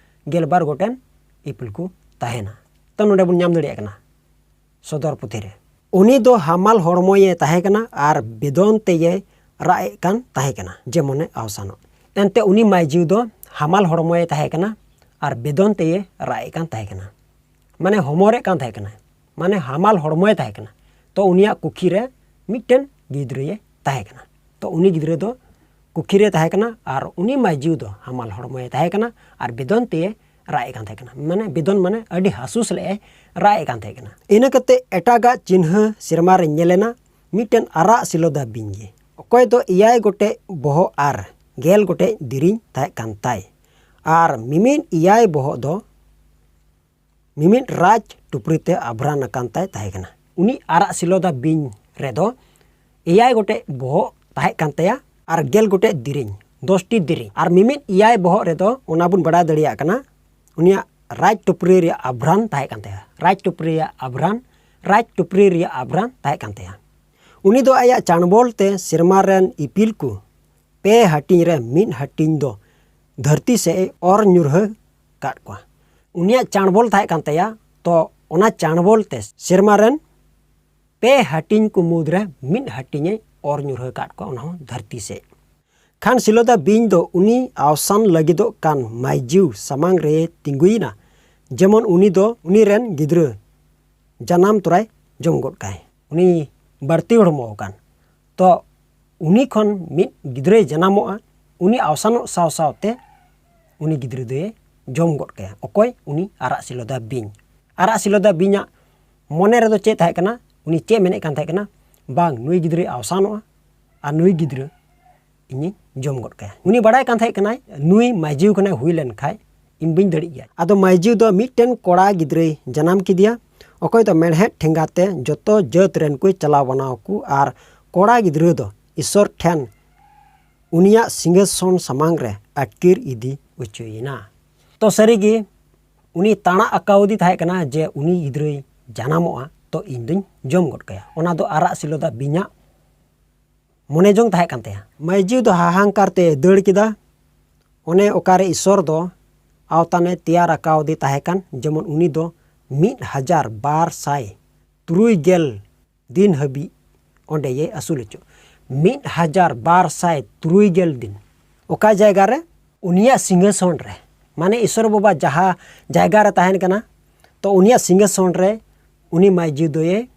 ᱜᱮᱞᱵᱟᱨ ᱜᱚᱴᱮᱱ ᱤᱯᱤᱞ ᱠᱚ ᱛᱟᱦᱮᱱᱟ᱾ ᱛᱚ ᱱᱚᱰᱮ ᱵᱚᱱ ᱧᱟᱢ ᱫᱟᱲᱮᱭᱟᱜ ᱠᱟᱱᱟ ᱥᱚᱫᱚᱨ ᱯᱩᱛᱷᱤ ᱨᱮ᱾ ᱩᱱᱤ ᱫᱚ ᱦᱟᱢᱟᱞ ᱦᱚᱲᱢᱚᱭᱮ ᱛᱟᱦᱮᱸ ᱠᱟᱱᱟ ᱟᱨ ᱵᱮᱫᱚᱱ ᱛᱮᱭᱮ ᱨᱟᱜ ᱮᱫ ᱠᱟᱱ ᱛᱟᱦᱮᱸ ᱠᱟᱱᱟ, ᱡᱮᱢᱚᱱᱮ ᱟᱣᱥᱟᱱᱚᱜ᱾ ᱮᱱᱛᱮ ᱩᱱᱤ ᱢᱟᱹᱭᱡᱩ ᱫᱚ ᱦᱟᱢᱟᱞ ᱦᱚᱲᱢᱚᱭᱮ ᱛᱟᱦᱮᱸ ᱠᱟᱱᱟ ᱟᱨ ᱵᱮᱫᱚᱱ ᱛᱮᱭᱮ ᱨᱟᱜ ᱮᱫ ᱠᱟᱱ ᱛᱟᱦᱮᱸ ᱠᱟᱱᱟ, ᱢᱟᱱᱮ ᱦᱚᱢᱚᱨᱮᱫ ᱠᱟᱱ ᱛᱟᱦᱮᱸ ᱠᱟᱱᱟ, ᱢᱟᱱᱮ ᱦᱟᱢᱟᱞ ᱦᱚᱲᱢᱚᱭ ᱛᱟᱦᱮᱸ ᱠᱟᱱᱟ᱾ ᱛᱚ ᱩᱱᱤᱭᱟᱜ ᱠᱩᱠᱷᱤ ᱨᱮ ᱢᱤᱫᱴᱮᱱ ᱜᱤᱫᱽᱨᱟᱹᱭᱮ ᱛᱟᱦᱮᱸ ᱠᱟᱱᱟ᱾ ᱛᱚ ᱩᱱᱤ ᱜᱤᱫᱽᱨᱟᱹ ᱫᱚ ᱠᱩᱠᱷᱤ ᱨᱮ ᱛᱟᱦᱮᱸ ᱠᱟᱱᱟ ᱟᱨ ᱩᱱᱤ ᱢᱟᱹᱭᱡᱩ ᱫᱚ ᱦᱟᱢᱟᱞ ᱦᱚᱲᱢᱚᱭᱮ ᱛᱟᱦᱮᱸ ᱠᱟᱱᱟ ᱟᱨ ᱵᱮᱫᱚᱱ ᱛᱮᱭᱮ ᱨᱟᱜ ᱮᱫ ᱠᱟᱱ ᱛᱟᱦᱮᱸ ᱠᱟᱱᱟ᱾ ᱢᱟᱱᱮ ᱵᱮᱫᱚᱱ ᱢᱟᱱᱮ ᱟᱹᱰᱤ ᱦᱟᱹᱥᱩ ᱥᱟᱞᱟᱜ ᱮ ᱨᱟᱜ ᱮᱫ ᱠᱟᱱ ᱛᱟᱦᱮᱸ ᱠᱟᱱᱟ᱾ ᱤᱱᱟᱹ ᱠᱟᱛᱮ ᱮᱴᱟᱜᱟᱜ ᱪᱤᱱᱦᱟᱹ ᱥᱮᱨᱢᱟ ᱨᱮ ᱧᱮᱞ ᱮᱱᱟ, ᱢᱤᱫᱴᱮᱱ ᱟᱨᱟᱜ ᱥᱤᱞᱚᱫᱟ ᱵᱤᱧ ᱜᱮ, ᱚᱠᱚᱭ ᱫᱚ ᱮᱭᱟᱭ ᱜᱚᱴᱮᱡ ᱵᱚᱦᱚᱜ ᱟᱨ ᱜᱮᱞ ᱜᱚᱴᱮᱡ ᱫᱮᱨᱮᱧ ᱛᱟᱦᱮᱸ ᱠᱟᱱ ᱛᱟᱭ᱾ ᱟᱨ ᱢᱤᱢᱤᱫ ᱮᱭᱟᱭ ᱵᱚᱦᱚᱜ ᱫᱚ ᱢᱤᱢᱤᱫ ᱨᱟᱡᱽ ᱴᱩᱯᱨᱤ ᱛᱮ ᱟᱵᱷᱨᱟᱱ ᱟᱠᱟᱱ ᱛᱟᱭ ᱛᱟᱦᱮᱸ ᱠᱟᱱᱟ᱾ ᱩᱱᱤ ᱟᱨᱟᱜ ᱥᱤᱞᱚᱫᱟ ᱵᱤᱧ ᱨᱮᱫᱚ ᱮᱭᱟᱭ ᱜᱚᱴᱮᱡ ᱵᱚᱦᱚᱜ ᱛᱟᱦᱮᱸ ᱠᱟᱱ ᱛᱟᱭᱟ ᱟᱨ ᱜᱮᱞ ᱜᱚᱴᱮᱡ ᱫᱮᱨᱮᱧ, ᱫᱚᱥᱴᱤ ᱫᱮᱨᱮᱧ᱾ ᱟᱨ ᱢᱤᱢᱤᱫ ᱮᱭᱟᱭ ᱵᱚᱦᱚᱜ ᱨᱮᱫᱚ ᱚᱱᱟ ᱵᱚᱱ ᱵᱟᱲᱟᱭ ᱫᱟᱲᱮᱭᱟᱜ ᱠᱟᱱᱟ, ᱩᱱᱤᱭᱟᱜ ᱨᱟᱡᱽ ᱴᱩᱯᱨᱤ ᱨᱮᱭᱟᱜ ᱟᱵᱷᱨᱟᱱ ᱛᱟᱦᱮᱸ ᱠᱟᱱ ᱛᱟᱭᱟ᱾ ᱨᱟᱡᱽ ᱴᱩᱯᱨᱤ ᱨᱮᱭᱟᱜ ᱟᱵᱷᱨᱟᱱ, ᱨᱟᱡᱽ ᱴᱩᱯᱨᱤ ᱨᱮᱭᱟᱜ ᱟᱵᱷᱨᱟᱱ ᱛᱟᱦᱮᱸ ᱠᱟᱱ ᱛᱟᱭᱟ᱾ ᱩᱱᱤ ᱫᱚ ᱟᱭᱟᱜ ᱪᱟᱬᱵᱚᱞ ᱛᱮ ᱥᱮᱨᱢᱟ ᱨᱮᱱ ᱤᱯᱤᱞ ᱠᱚ ᱯᱮ ᱦᱟᱹᱴᱤᱧ ᱨᱮ ᱢᱤᱫ ᱦᱟᱹᱴᱤᱧ ᱫᱚ ᱫᱷᱟᱹᱨᱛᱤ ᱥᱮᱫ ᱮ ᱚᱨ ᱧᱩᱨᱦᱟᱹ ᱠᱟᱫ ᱠᱚᱣᱟ᱾ ᱩᱱᱤᱭᱟᱜ ᱪᱟᱬᱵᱚᱞ ᱛᱟᱦᱮᱸ ᱠᱟᱱ ᱛᱟᱭᱟ, ᱛᱚ ᱚᱱᱟ ᱪᱟᱬᱵᱚᱞ ᱛᱮ ᱥᱮᱨᱢᱟ ᱨᱮᱱ ᱯᱮ ᱦᱟᱹᱴᱤᱧ ᱠᱚ ᱢᱩᱫᱽᱨᱮ ᱢᱤᱫ ᱦᱟᱹᱴᱤᱧ ᱮ ᱚᱨ ᱧᱩᱨᱦᱟᱹ ᱠᱟᱫ ᱠᱚᱣᱟ, ᱚᱱᱟ ᱦᱚᱸ ᱫᱷᱟᱹᱨᱛᱤ ᱥᱮᱫ᱾ ᱠᱷᱟᱱ ᱥᱤᱞᱚᱫᱟ ᱵᱤᱧ ᱫᱚ ᱩᱱᱤ ᱟᱣᱥᱟᱱ ᱞᱟᱹᱜᱤᱫᱚᱜ ᱠᱟᱱ ᱢᱟᱹᱭᱡᱩ ᱥᱟᱢᱟᱝ ᱨᱮ ᱛᱤᱸᱜᱩᱭᱮᱱᱟ, ᱡᱮᱢᱚᱱ ᱩᱱᱤ ᱫᱚ ᱩᱱᱤ ᱨᱮᱱ ᱜᱤᱫᱽᱨᱟᱹ ᱡᱟᱱᱟᱢ ᱛᱚᱨᱟᱭ ᱡᱚᱢ ᱜᱚᱫ ᱠᱟᱭ᱾ ᱩᱱᱤ ᱵᱟᱹᱲᱛᱤ ᱦᱚᱲᱢᱚ ᱟᱠᱟᱱ, ᱛᱚ ᱩᱱᱤ ᱠᱷᱚᱱ ᱢᱤᱫ ᱜᱤᱫᱽᱨᱟᱹᱭ ᱡᱟᱱᱟᱢᱚᱜᱼᱟ, ᱩᱱᱤ ᱟᱣᱥᱟᱱᱚᱜ ᱥᱟᱶ ᱥᱟᱶᱛᱮ ᱩᱱᱤ ᱜᱤᱫᱽᱨᱟᱹ ᱫᱚᱭ ᱡᱚᱢ ᱜᱚᱫ ᱠᱟᱭᱟ᱾ ᱚᱠᱚᱭ? ᱩᱱᱤ ᱟᱨᱟᱜ ᱥᱤᱞᱚᱫᱟ ᱵᱤᱧ᱾ ᱟᱨᱟᱜ ᱥᱤᱞᱚᱫᱟ ᱵᱤᱧᱟᱜ ᱢᱚᱱᱮ ᱨᱮᱫᱚ ᱪᱮᱫ ᱛᱟᱦᱮᱸ ᱠᱟᱱᱟ? ᱩᱱᱤ ᱪᱮᱫ ᱢᱮᱱᱮᱫ ᱠᱟᱱ ᱛᱟᱦᱮᱸ ᱠᱟᱱᱟ? ᱵᱟᱝ, ᱱᱩᱭ ᱜᱤᱫᱽᱨᱟᱹᱭ ᱟᱣᱥᱟᱱᱚᱜᱼᱟ ᱟᱨ ᱱᱩᱭ ᱜᱤᱫᱽᱨᱟᱹ ᱤᱧᱤᱧ ᱡᱚᱢ ᱜᱚᱫ ᱠᱟᱭᱟ᱾ ᱩᱱᱤ ᱵᱟᱲᱟᱭ ᱠᱟᱱ ᱛᱟᱦᱮᱸ ᱠᱟᱱᱟᱭ, ᱱᱩᱭ ᱢᱟᱹᱭᱡᱩ ᱠᱷᱚᱱᱮ ᱦᱩᱭ ᱞᱮᱱ ᱠᱷᱟᱡ ᱤᱧ ᱵᱟᱹᱧ ᱫᱟᱲᱮᱜ ᱜᱮᱭᱟ᱾ ᱟᱫᱚ ᱢᱟᱹᱭᱡᱩ ᱫᱚ ᱢᱤᱫᱴᱮᱱ ᱠᱚᱲᱟ ᱜᱤᱫᱽᱨᱟᱹᱭ ᱡᱟᱱᱟᱢ ᱠᱮᱫᱮᱭᱟ, ᱚᱠᱚᱭ ᱫᱚ ᱢᱮᱲᱦᱮᱫ ᱴᱷᱮᱸᱜᱟ ᱛᱮ ᱡᱚᱛᱚ ᱡᱟᱹᱛ ᱨᱮᱱ ᱠᱚᱭ ᱪᱟᱞᱟᱣ ᱵᱟᱱᱟᱣ ᱠᱚ, ᱟᱨ ᱠᱚᱲᱟ ᱜᱤᱫᱽᱨᱟᱹ ᱫᱚ ᱤᱥᱥᱚᱨ ᱴᱷᱮᱱ ᱩᱱᱤᱭᱟᱜ ᱥᱤᱝᱦᱟᱥᱚᱱ ᱥᱟᱢᱟᱝ ᱨᱮ ᱟᱹᱛᱠᱤᱨ ᱤᱫᱤ ᱦᱚᱪᱚᱭᱮᱱᱟ᱾ ᱛᱚ ᱥᱟᱹᱨᱤᱜᱮ ᱩᱱᱤ ᱛᱟᱬᱟᱜ ᱟᱠᱟᱣᱫᱤ ᱛᱟᱦᱮᱸ ᱠᱟᱱᱟ ᱡᱮ ᱩᱱᱤ ᱜᱤᱫᱽᱨᱟᱹᱭ ᱡᱟᱱᱟᱢᱚᱜᱼᱟ, ᱛᱚ ᱤᱧ ᱫᱩᱧ ᱡᱚᱢ ᱜᱚᱫ ᱠᱟᱭᱟ᱾ ᱚᱱᱟ ᱫᱚ ᱟᱨᱟᱜ ᱥᱤᱞᱚᱫᱟ ᱵᱤᱧᱟᱜ ᱢᱚᱱᱮ ᱡᱚᱝ ᱛᱟᱦᱮᱸ ᱠᱟᱱ ᱛᱟᱭᱟ᱾ ᱢᱟᱹᱭᱡᱤᱣ ᱫᱚ ᱦᱟᱦᱟᱝᱠᱟᱨ ᱛᱮ ᱫᱟᱹᱲ ᱠᱮᱫᱟ᱾ ᱚᱱᱮ ᱚᱠᱟᱨᱮ ᱤᱥᱚᱨ ᱫᱚ ᱟᱣᱛᱟᱱᱮ ᱛᱮᱭᱟᱨ ᱟᱠᱟᱣᱫᱮ ᱛᱟᱦᱮᱸ ᱠᱟᱱ, ᱡᱮᱢᱚᱱ ᱩᱱᱤ ᱫᱚ ᱢᱤᱫ ᱦᱟᱡᱟᱨ ᱵᱟᱨ ᱥᱟᱭ ᱛᱩᱨᱩᱭ ᱜᱮᱞ ᱫᱤᱱ ᱦᱟᱹᱵᱤᱡ ᱚᱸᱰᱮ ᱭᱮ ᱟᱹᱥᱩᱞ ᱦᱚᱪᱚ᱾ ᱢᱤᱫ ᱦᱟᱡᱟᱨ ᱵᱟᱨ ᱥᱟᱭ ᱛᱩᱨᱩᱭ ᱜᱮᱞ ᱫᱤᱱ᱾ ᱚᱠᱟ ᱡᱟᱭᱜᱟ ᱨᱮ? ᱩᱱᱤᱭᱟᱜ ᱥᱤᱝᱦᱟᱥᱚᱱ ᱨᱮ, ᱢᱟᱱᱮ ᱤᱥᱚᱨ ᱵᱟᱵᱟ ᱡᱟᱦᱟᱸ ᱡᱟᱭᱜᱟ ᱨᱮ ᱛᱟᱦᱮᱱ ᱠᱟᱱᱟ, ᱛᱚ ᱩᱱᱤᱭᱟᱜ ᱥᱤᱝᱦᱟᱥᱚᱱ ᱨᱮ ᱩᱱᱤ ᱢᱟᱹᱭᱡᱤᱣ ᱫᱚᱭᱮ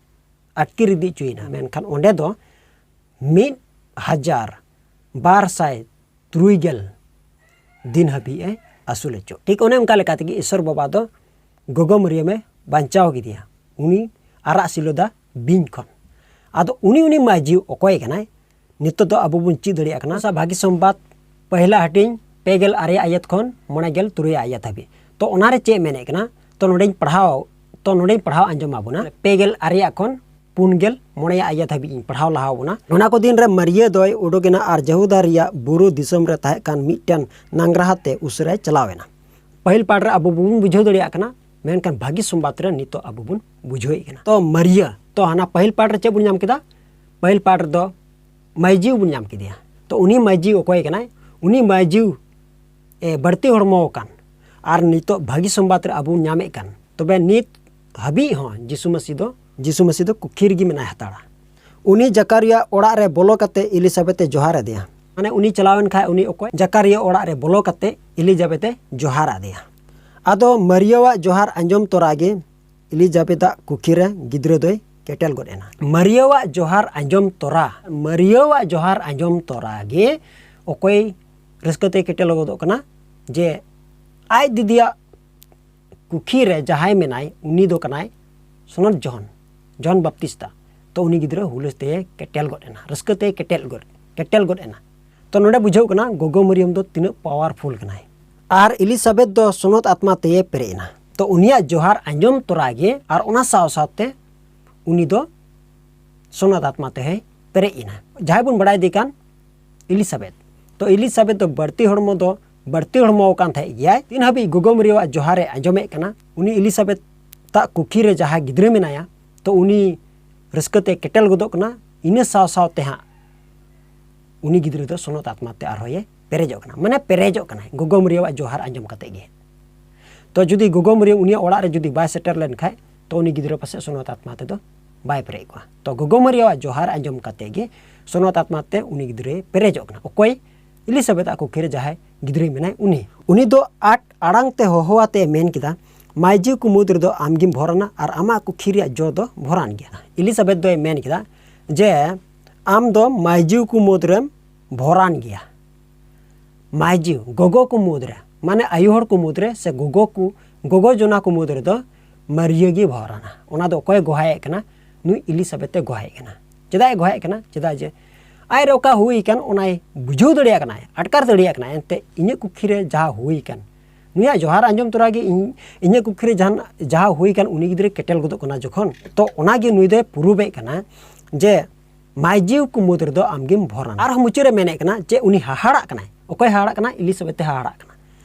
ᱟᱹᱛᱠᱤᱨ ᱤᱫᱤ ᱦᱚᱪᱚᱭᱮᱱᱟ᱾ ᱢᱮᱱᱠᱷᱟᱱ ᱚᱸᱰᱮ ᱫᱚ ᱢᱤᱫ ᱦᱟᱡᱟᱨ ᱵᱟᱨ ᱥᱟᱭ ᱛᱩᱨᱩᱭ ᱜᱮᱞ ᱫᱤᱱ ᱦᱟᱹᱵᱤᱡ ᱮ ᱟᱹᱥᱩᱞ ᱦᱚᱪᱚ᱾ ᱴᱷᱤᱠ ᱚᱱᱮ ᱚᱱᱠᱟ ᱞᱮᱠᱟ ᱛᱮᱜᱮ ᱤᱥᱚᱨ ᱵᱟᱵᱟ ᱫᱚ ᱜᱚᱜᱚ ᱢᱟᱹᱨᱤᱭᱟᱹᱢᱮ ᱵᱟᱧᱪᱟᱣ ᱠᱮᱫᱮᱭᱟ, ᱩᱱᱤ ᱟᱨᱟᱜ ᱥᱤᱞᱚᱫᱟ ᱵᱤᱧ ᱠᱷᱚᱱ᱾ ᱟᱫᱚ ᱩᱱᱤ, ᱩᱱᱤ ᱢᱟᱹᱭᱡᱤᱣ ᱚᱠᱚᱭ ᱠᱟᱱᱟᱭ? ᱱᱤᱛᱚᱜ ᱫᱚ ᱟᱵᱚ ᱵᱚᱱ ᱪᱮᱫ ᱫᱟᱲᱮᱭᱟᱜ ᱠᱟᱱᱟ ᱥᱟ ᱵᱷᱟᱹᱜᱤ ᱥᱚᱢᱵᱟᱫ ᱯᱟᱹᱦᱤᱞᱟ ᱦᱟᱹᱴᱤᱧ ᱯᱮ ᱜᱮᱞ ᱟᱨᱮ ᱟᱭᱟᱛ ᱠᱷᱚᱱ ᱢᱚᱬᱮ ᱜᱮᱞ ᱛᱩᱨᱩᱭ ᱟᱭᱟᱛ ᱦᱟᱹᱵᱤᱡ᱾ ᱛᱚ ᱚᱱᱟᱨᱮ ᱪᱮᱫ ᱢᱮᱱᱮᱫ ᱠᱟᱱᱟ? ᱛᱚ ᱱᱚᱰᱮᱧ ᱯᱟᱲᱦᱟᱣ, ᱛᱚ ᱱᱚᱰᱮᱧ ᱯᱟᱲᱦᱟᱣ ᱟᱸᱡᱚᱢ ᱟᱵᱚᱱᱟ᱾ ᱯᱮ ᱜᱮᱞ ᱟᱨᱮᱭᱟᱜ ᱠᱷᱚᱱ ᱯᱩᱱ ᱜᱮᱞ ᱢᱚᱬᱮᱭᱟᱜ ᱟᱭᱟᱛ ᱦᱟᱹᱵᱤᱡ ᱤᱧ ᱯᱟᱲᱦᱟᱣ ᱞᱟᱦᱟ ᱟᱵᱚᱱᱟ᱾ ᱚᱱᱟ ᱠᱚ ᱫᱤᱱ ᱨᱮ ᱢᱟᱹᱨᱤᱭᱟᱹ ᱫᱚᱭ ᱩᱰᱩᱠ ᱮᱱᱟ ᱟᱨ ᱡᱟᱹᱦᱩᱫᱟ ᱨᱮᱭᱟᱜ ᱵᱩᱨᱩ ᱫᱤᱥᱚᱢ ᱨᱮ ᱛᱟᱦᱮᱸ ᱠᱟᱱ ᱢᱤᱫᱴᱮᱱ ᱱᱟᱝᱜᱽᱨᱟᱦᱟ ᱛᱮ ᱩᱥᱟᱹᱨᱟᱭ ᱪᱟᱞᱟᱣ ᱮᱱᱟ᱾ ᱯᱟᱹᱦᱤᱞ ᱯᱟᱴ ᱨᱮ ᱟᱵᱚ ᱵᱚᱱ ᱵᱩᱡᱷᱟᱹᱣ ᱫᱟᱲᱮᱭᱟᱜ ᱠᱟᱱᱟ, ᱢᱮᱱᱠᱷᱟᱱ ᱵᱷᱟᱹᱜᱤ ᱥᱚᱢᱵᱟᱫ ᱨᱮ ᱱᱤᱛᱚᱜ ᱟᱵᱚ ᱵᱚᱱ ᱵᱩᱡᱷᱟᱹᱣᱮᱫ ᱠᱟᱱᱟ᱾ ᱛᱚ ᱢᱟᱹᱨᱤᱭᱟᱹ, ᱛᱚ ᱦᱟᱱᱟ ᱯᱟᱹᱦᱤᱞ ᱯᱟᱴ ᱨᱮ ᱪᱮᱫ ᱵᱚᱱ ᱧᱟᱢ ᱠᱮᱫᱟ? ᱯᱟᱹᱦᱤᱞ ᱯᱟᱴ ᱨᱮᱫᱚ ᱢᱟᱹᱭᱡᱤᱣ ᱵᱚᱱ ᱧᱟᱢ ᱠᱮᱫᱮᱭᱟ᱾ ᱛᱚ ᱩᱱᱤ ᱢᱟᱹᱭᱡᱤᱣ ᱚᱠᱚᱭ ᱠᱟᱱᱟᱭ? ᱩᱱᱤ ᱢᱟᱹᱭᱡᱤᱣ ᱮ, ᱵᱟᱹᱲᱛᱤ ᱦᱚᱲᱢᱚ ᱟᱠᱟᱱ ᱟᱨ ᱱᱤᱛᱚᱜ ᱵᱷᱟᱹᱜᱤ ᱥᱚᱢᱵᱟᱫ ᱨᱮ ᱟᱵᱚ ᱧᱟᱢᱮᱫ ᱠᱟᱱ, ᱛᱚᱵᱮ ᱱᱤᱛ ᱦᱟᱹᱵᱤᱡ ᱦᱚᱸ ᱡᱤᱥᱩ ᱢᱟᱹᱥᱤ ᱫᱚ, ᱡᱤᱥᱩ ᱢᱟᱹᱥᱤ ᱫᱚ ᱠᱩᱠᱷᱤ ᱨᱮᱜᱮ ᱢᱮᱱᱟᱭ ᱦᱟᱛᱟᱲᱟ᱾ ᱩᱱᱤ ᱡᱟᱠᱟᱨᱤᱭᱟ ᱚᱲᱟᱜ ᱨᱮ ᱵᱚᱞᱚ ᱠᱟᱛᱮ ᱮᱞᱤᱥᱟᱵᱮᱛ ᱮ ᱡᱚᱦᱟᱨ ᱟᱫᱮᱭᱟ᱾ ᱢᱟᱱᱮ ᱩᱱᱤ ᱪᱟᱞᱟᱣ ᱮᱱ ᱠᱷᱟᱡ ᱩᱱᱤ ᱚᱠᱚᱭ? ᱡᱟᱠᱟᱨᱤᱭᱟ ᱚᱲᱟᱜ ᱨᱮ ᱵᱚᱞᱚ ᱠᱟᱛᱮ ᱮᱞᱤᱡᱟᱵᱮᱛ ᱮ ᱡᱚᱦᱟᱨ ᱟᱫᱮᱭᱟ᱾ ᱟᱫᱚ ᱢᱟᱹᱨᱤᱭᱟᱣᱟᱜ ᱡᱚᱦᱟᱨ ᱟᱸᱡᱚᱢ ᱛᱚᱨᱟ ᱜᱮ ᱮᱞᱤᱡᱟᱵᱮᱛᱟᱜ ᱠᱩᱠᱷᱤ ᱨᱮ ᱜᱤᱫᱽᱨᱟᱹ ᱫᱚᱭ ᱠᱮᱴᱮᱞ ᱜᱚᱫ ᱮᱱᱟ᱾ ᱢᱟᱹᱨᱤᱭᱟᱹᱣᱟᱜ ᱡᱚᱦᱟᱨ ᱟᱸᱡᱚᱢ ᱛᱚᱨᱟ, ᱢᱟᱹᱨᱤᱭᱟᱹᱣᱟᱜ ᱡᱚᱦᱟᱨ ᱟᱸᱡᱚᱢ ᱛᱚᱨᱟ ᱜᱮ ᱚᱠᱚᱭ ᱨᱟᱹᱥᱠᱟᱹ ᱛᱮᱭ ᱠᱮᱴᱮᱞ ᱜᱚᱫᱚᱜ ᱠᱟᱱᱟ? ᱡᱮ ᱟᱡ ᱫᱤᱫᱤᱭᱟᱜ ᱠᱩᱠᱷᱤ ᱨᱮ ᱡᱟᱦᱟᱸᱭ ᱢᱮᱱᱟᱭ, ᱩᱱᱤ ᱫᱚ ᱠᱟᱱᱟᱭ ᱥᱚᱱᱚᱛ ᱡᱚᱦᱚᱱ, ᱡᱚᱦᱚᱱ ᱵᱟᱯᱛᱤᱥᱛᱟ᱾ ᱛᱚ ᱩᱱᱤ ᱜᱤᱫᱽᱨᱟᱹ ᱦᱩᱞᱟᱹᱥ ᱛᱮᱭ ᱠᱮᱴᱮᱞ ᱜᱚᱫ ᱮᱱᱟ, ᱨᱟᱹᱥᱠᱟᱹ ᱛᱮᱭ ᱠᱮᱴᱮᱞ ᱜᱚᱫ, ᱠᱮᱴᱮᱞ ᱜᱚᱫ ᱮᱱᱟ᱾ ᱛᱚ ᱱᱚᱰᱮ ᱵᱩᱡᱷᱟᱹᱣ ᱠᱟᱱᱟ ᱜᱚᱜᱚ ᱢᱟᱹᱨᱤᱭᱟᱢ ᱫᱚ ᱛᱤᱱᱟᱹᱜ powerful ᱠᱟᱱᱟᱭ᱾ ᱟᱨ ᱮᱞᱤᱥᱟᱵᱮᱛ ᱫᱚ ᱥᱚᱱᱚᱛ ᱟᱛᱢᱟ ᱛᱮᱭᱮ ᱯᱮᱨᱮᱡ ᱮᱱᱟ᱾ ᱛᱚ ᱩᱱᱤᱭᱟᱜ ᱡᱚᱦᱟᱨ ᱟᱸᱡᱚᱢ ᱛᱚᱨᱟ ᱜᱮ ᱟᱨ ᱚᱱᱟ ᱥᱟᱶ ᱥᱟᱶᱛᱮ ᱩᱱᱤ ᱫᱚ ᱥᱚᱱᱚᱛ ᱟᱛᱢᱟ ᱛᱮᱦᱚᱸᱭ ᱯᱮᱨᱮᱡ ᱮᱱᱟ᱾ ᱡᱟᱦᱟᱸᱭ ᱵᱚᱱ ᱵᱟᱲᱟᱭ ᱫᱮ ᱠᱟᱱ ᱮᱞᱤᱥᱟᱵᱮᱛ, ᱛᱚ ᱤᱞᱤᱥᱟᱵᱮᱛ ᱫᱚ ᱵᱟᱹᱲᱛᱤ ᱦᱚᱲᱢᱚ ᱫᱚ ᱵᱟᱹᱲᱛᱤ ᱦᱚᱲᱢᱚ ᱟᱠᱟᱱ ᱛᱟᱦᱮᱸᱫ ᱜᱮᱭᱟᱭ᱾ ᱛᱤᱱ ᱦᱟᱹᱵᱤᱡ ᱜᱚᱜᱚ ᱢᱟᱹᱨᱤᱭᱟᱹᱣᱟᱜ ᱡᱚᱦᱟᱨ ᱮ ᱟᱸᱡᱚᱢᱮᱫ ᱠᱟᱱᱟ, ᱩᱱᱤ ᱤᱞᱤᱥᱟᱵᱮᱛ ᱛᱟᱜ ᱠᱩᱠᱷᱤ ᱨᱮ ᱡᱟᱦᱟᱸᱭ ᱜᱤᱫᱽᱨᱟᱹ ᱢᱮᱱᱟᱭᱟ, ᱛᱚ ᱩᱱᱤ ᱨᱟᱹᱥᱠᱟᱹ ᱛᱮ ᱠᱮᱴᱮᱞ ᱜᱚᱫᱚᱜ ᱠᱟᱱᱟ᱾ ᱤᱱᱟᱹ ᱥᱟᱶ ᱥᱟᱶ ᱛᱮ ᱦᱟᱸᱜ ᱩᱱᱤ ᱜᱤᱫᱽᱨᱟᱹ ᱫᱚ ᱥᱚᱱᱚᱛ ᱟᱛᱢᱟ ᱛᱮ ᱟᱨᱦᱚᱸᱭ ᱯᱮᱨᱮᱡᱚᱜ ᱠᱟᱱᱟ, ᱢᱟᱱᱮ ᱯᱮᱨᱮᱡᱚᱜ ᱠᱟᱱᱟᱭ ᱜᱚᱜᱚ ᱢᱟᱹᱨᱤᱭᱟᱹᱣᱟᱜ ᱡᱚᱦᱟᱨ ᱟᱸᱡᱚᱢ ᱠᱟᱛᱮ ᱜᱮ᱾ ᱛᱚ ᱡᱩᱫᱤ ᱜᱚᱜᱚ ᱢᱟᱹᱨᱤᱭᱟᱹ ᱩᱱᱤᱭᱟᱜ ᱚᱲᱟᱜ ᱨᱮ ᱡᱩᱫᱤ ᱵᱟᱭ ᱥᱮᱴᱮᱨ ᱞᱮᱱ ᱠᱷᱟᱡ, ᱛᱚ ᱩᱱᱤ ᱜᱤᱫᱽᱨᱟᱹ ᱯᱟᱥᱮᱡ ᱥᱚᱱᱚᱛ ᱟᱛᱢᱟ ᱛᱮᱫᱚ ᱵᱟᱭ ᱯᱮᱨᱮᱡ ᱠᱚᱜᱼᱟ᱾ ᱛᱚ ᱜᱚᱜᱚ ᱢᱟᱹᱨᱤᱭᱟᱹᱣᱟᱜ ᱡᱚᱦᱟᱨ ᱟᱸᱡᱚᱢ ᱠᱟᱛᱮ ᱜᱮ ᱥᱚᱱᱚᱛ ᱟᱛᱢᱟ ᱛᱮ ᱩᱱᱤ ᱜᱤᱫᱽᱨᱟᱹᱭ ᱯᱮᱨᱮᱡᱚᱜ ᱠᱟᱱᱟ᱾ ᱚᱠᱚᱭ? ᱤᱞᱤᱥᱟᱵᱮᱛ ᱟᱜ ᱠᱩᱠᱷᱤ ᱨᱮ ᱡᱟᱦᱟᱸᱭ ᱜᱤᱫᱽᱨᱟᱹᱭ ᱢᱮᱱᱟᱭ ᱩᱱᱤ᱾ ᱩᱱᱤ ᱫᱚ ᱟᱸᱴ ᱟᱲᱟᱝ ᱛᱮ ᱦᱚᱦᱚ ᱟᱛᱮ ᱢᱮᱱ ᱠᱮᱫᱟ, "ᱢᱟᱹᱭᱡᱩ ᱠᱚ ᱢᱩᱫᱽ ᱨᱮᱫᱚ ᱟᱢᱜᱮᱢ ᱵᱷᱚᱨᱟᱱᱟ ᱟᱨ ᱟᱢᱟᱜ ᱠᱩᱠᱷᱤ ᱨᱮᱭᱟᱜ ᱡᱚ ᱫᱚ ᱵᱷᱚᱨᱟᱱ ᱜᱮᱭᱟ᱾" ᱤᱞᱤᱥᱟᱵᱮᱛ ᱫᱚᱭ ᱢᱮᱱ ᱠᱮᱫᱟ ᱡᱮ, "ᱟᱢ ᱫᱚ ᱢᱟᱹᱭᱡᱩ ᱠᱚ ᱢᱩᱫᱽ ᱨᱮᱢ ᱵᱷᱚᱨᱟᱱ ᱜᱮᱭᱟ᱾" ᱢᱟᱹᱭᱡᱩ, ᱜᱚᱜᱚ ᱠᱚ ᱢᱩᱫᱽ ᱨᱮ, ᱢᱟᱱᱮ ᱟᱭᱳ ᱦᱚᱲ ᱠᱚ ᱢᱩᱫᱽ ᱨᱮ ᱥᱮ ᱜᱚᱜᱚ ᱠᱚ, ᱜᱚᱜᱚ ᱡᱚᱱᱟ ᱠᱚ ᱢᱩᱫᱽ ᱨᱮᱫᱚ ᱢᱟᱹᱨᱤᱭᱟᱹ ᱜᱮ ᱵᱷᱚᱨᱟᱱᱟ᱾ ᱚᱱᱟ ᱫᱚ ᱚᱠᱚᱭ ᱜᱚᱦᱟᱭᱮᱫ ᱠᱟᱱᱟ? ᱱᱩᱭ ᱤᱞᱤᱥᱟᱵᱮᱛ ᱮ ᱜᱚᱦᱟᱭᱮᱫ ᱠᱟᱱᱟ᱾ ᱪᱮᱫᱟᱜ ᱮ ᱜᱚᱦᱟᱭᱮᱫ ᱠᱟᱱᱟ? ᱪᱮᱫᱟᱜ ᱡᱮ ᱟᱡ ᱨᱮ ᱚᱠᱟ ᱦᱩᱭ ᱟᱠᱟᱱ ᱚᱱᱟᱭ ᱵᱩᱡᱷᱟᱹᱣ ᱫᱟᱲᱮᱭᱟᱜ ᱠᱟᱱᱟᱭ, ᱟᱴᱠᱟᱨ ᱫᱟᱲᱮᱭᱟᱜ ᱠᱟᱱᱟᱭ᱾ ᱮᱱᱛᱮ ᱤᱧᱟᱹᱜ ᱠᱩᱠᱷᱤ ᱨᱮ ᱡᱟᱦᱟᱸ ᱦᱩᱭ ᱟᱠᱟᱱ, ᱱᱩᱭᱟᱜ ᱡᱚᱦᱟᱨ ᱟᱸᱡᱚᱢ ᱛᱚᱨᱟ ᱜᱮ ᱤᱧ, ᱤᱧᱟᱹᱜ ᱠᱩᱠᱷᱤ ᱨᱮ ᱡᱟᱦᱟᱱ, ᱡᱟᱦᱟᱸ ᱦᱩᱭ ᱟᱠᱟᱱ ᱩᱱᱤ ᱜᱤᱫᱽᱨᱟᱹ ᱠᱮᱴᱮᱞ ᱜᱚᱫᱚᱜ ᱠᱟᱱᱟ ᱡᱚᱠᱷᱚᱱ, ᱛᱚ ᱚᱱᱟ ᱜᱮ ᱱᱩᱭ ᱫᱚᱭ ᱯᱩᱨᱩᱵᱮᱫ ᱠᱟᱱᱟ ᱡᱮ ᱢᱟᱹᱭᱡᱩ ᱠᱚ ᱢᱩᱫᱽ ᱨᱮᱫᱚ ᱟᱢᱜᱮᱢ ᱵᱷᱚᱨᱟᱱᱟ᱾ ᱟᱨᱦᱚᱸ ᱢᱩᱪᱟᱹᱫ ᱨᱮ ᱢᱮᱱᱮᱫ ᱠᱟᱱᱟ ᱡᱮ ᱩᱱᱤ ᱦᱟᱦᱟᱲᱟᱜ ᱠᱟᱱᱟᱭ᱾ ᱚᱠᱚᱭ ᱦᱟᱦᱟᱲᱟᱜ ᱠᱟᱱᱟ? ᱤᱞᱤᱥᱟᱵᱮᱛ ᱮ ᱦᱟᱦᱟᱲᱟᱜ ᱠᱟᱱᱟ᱾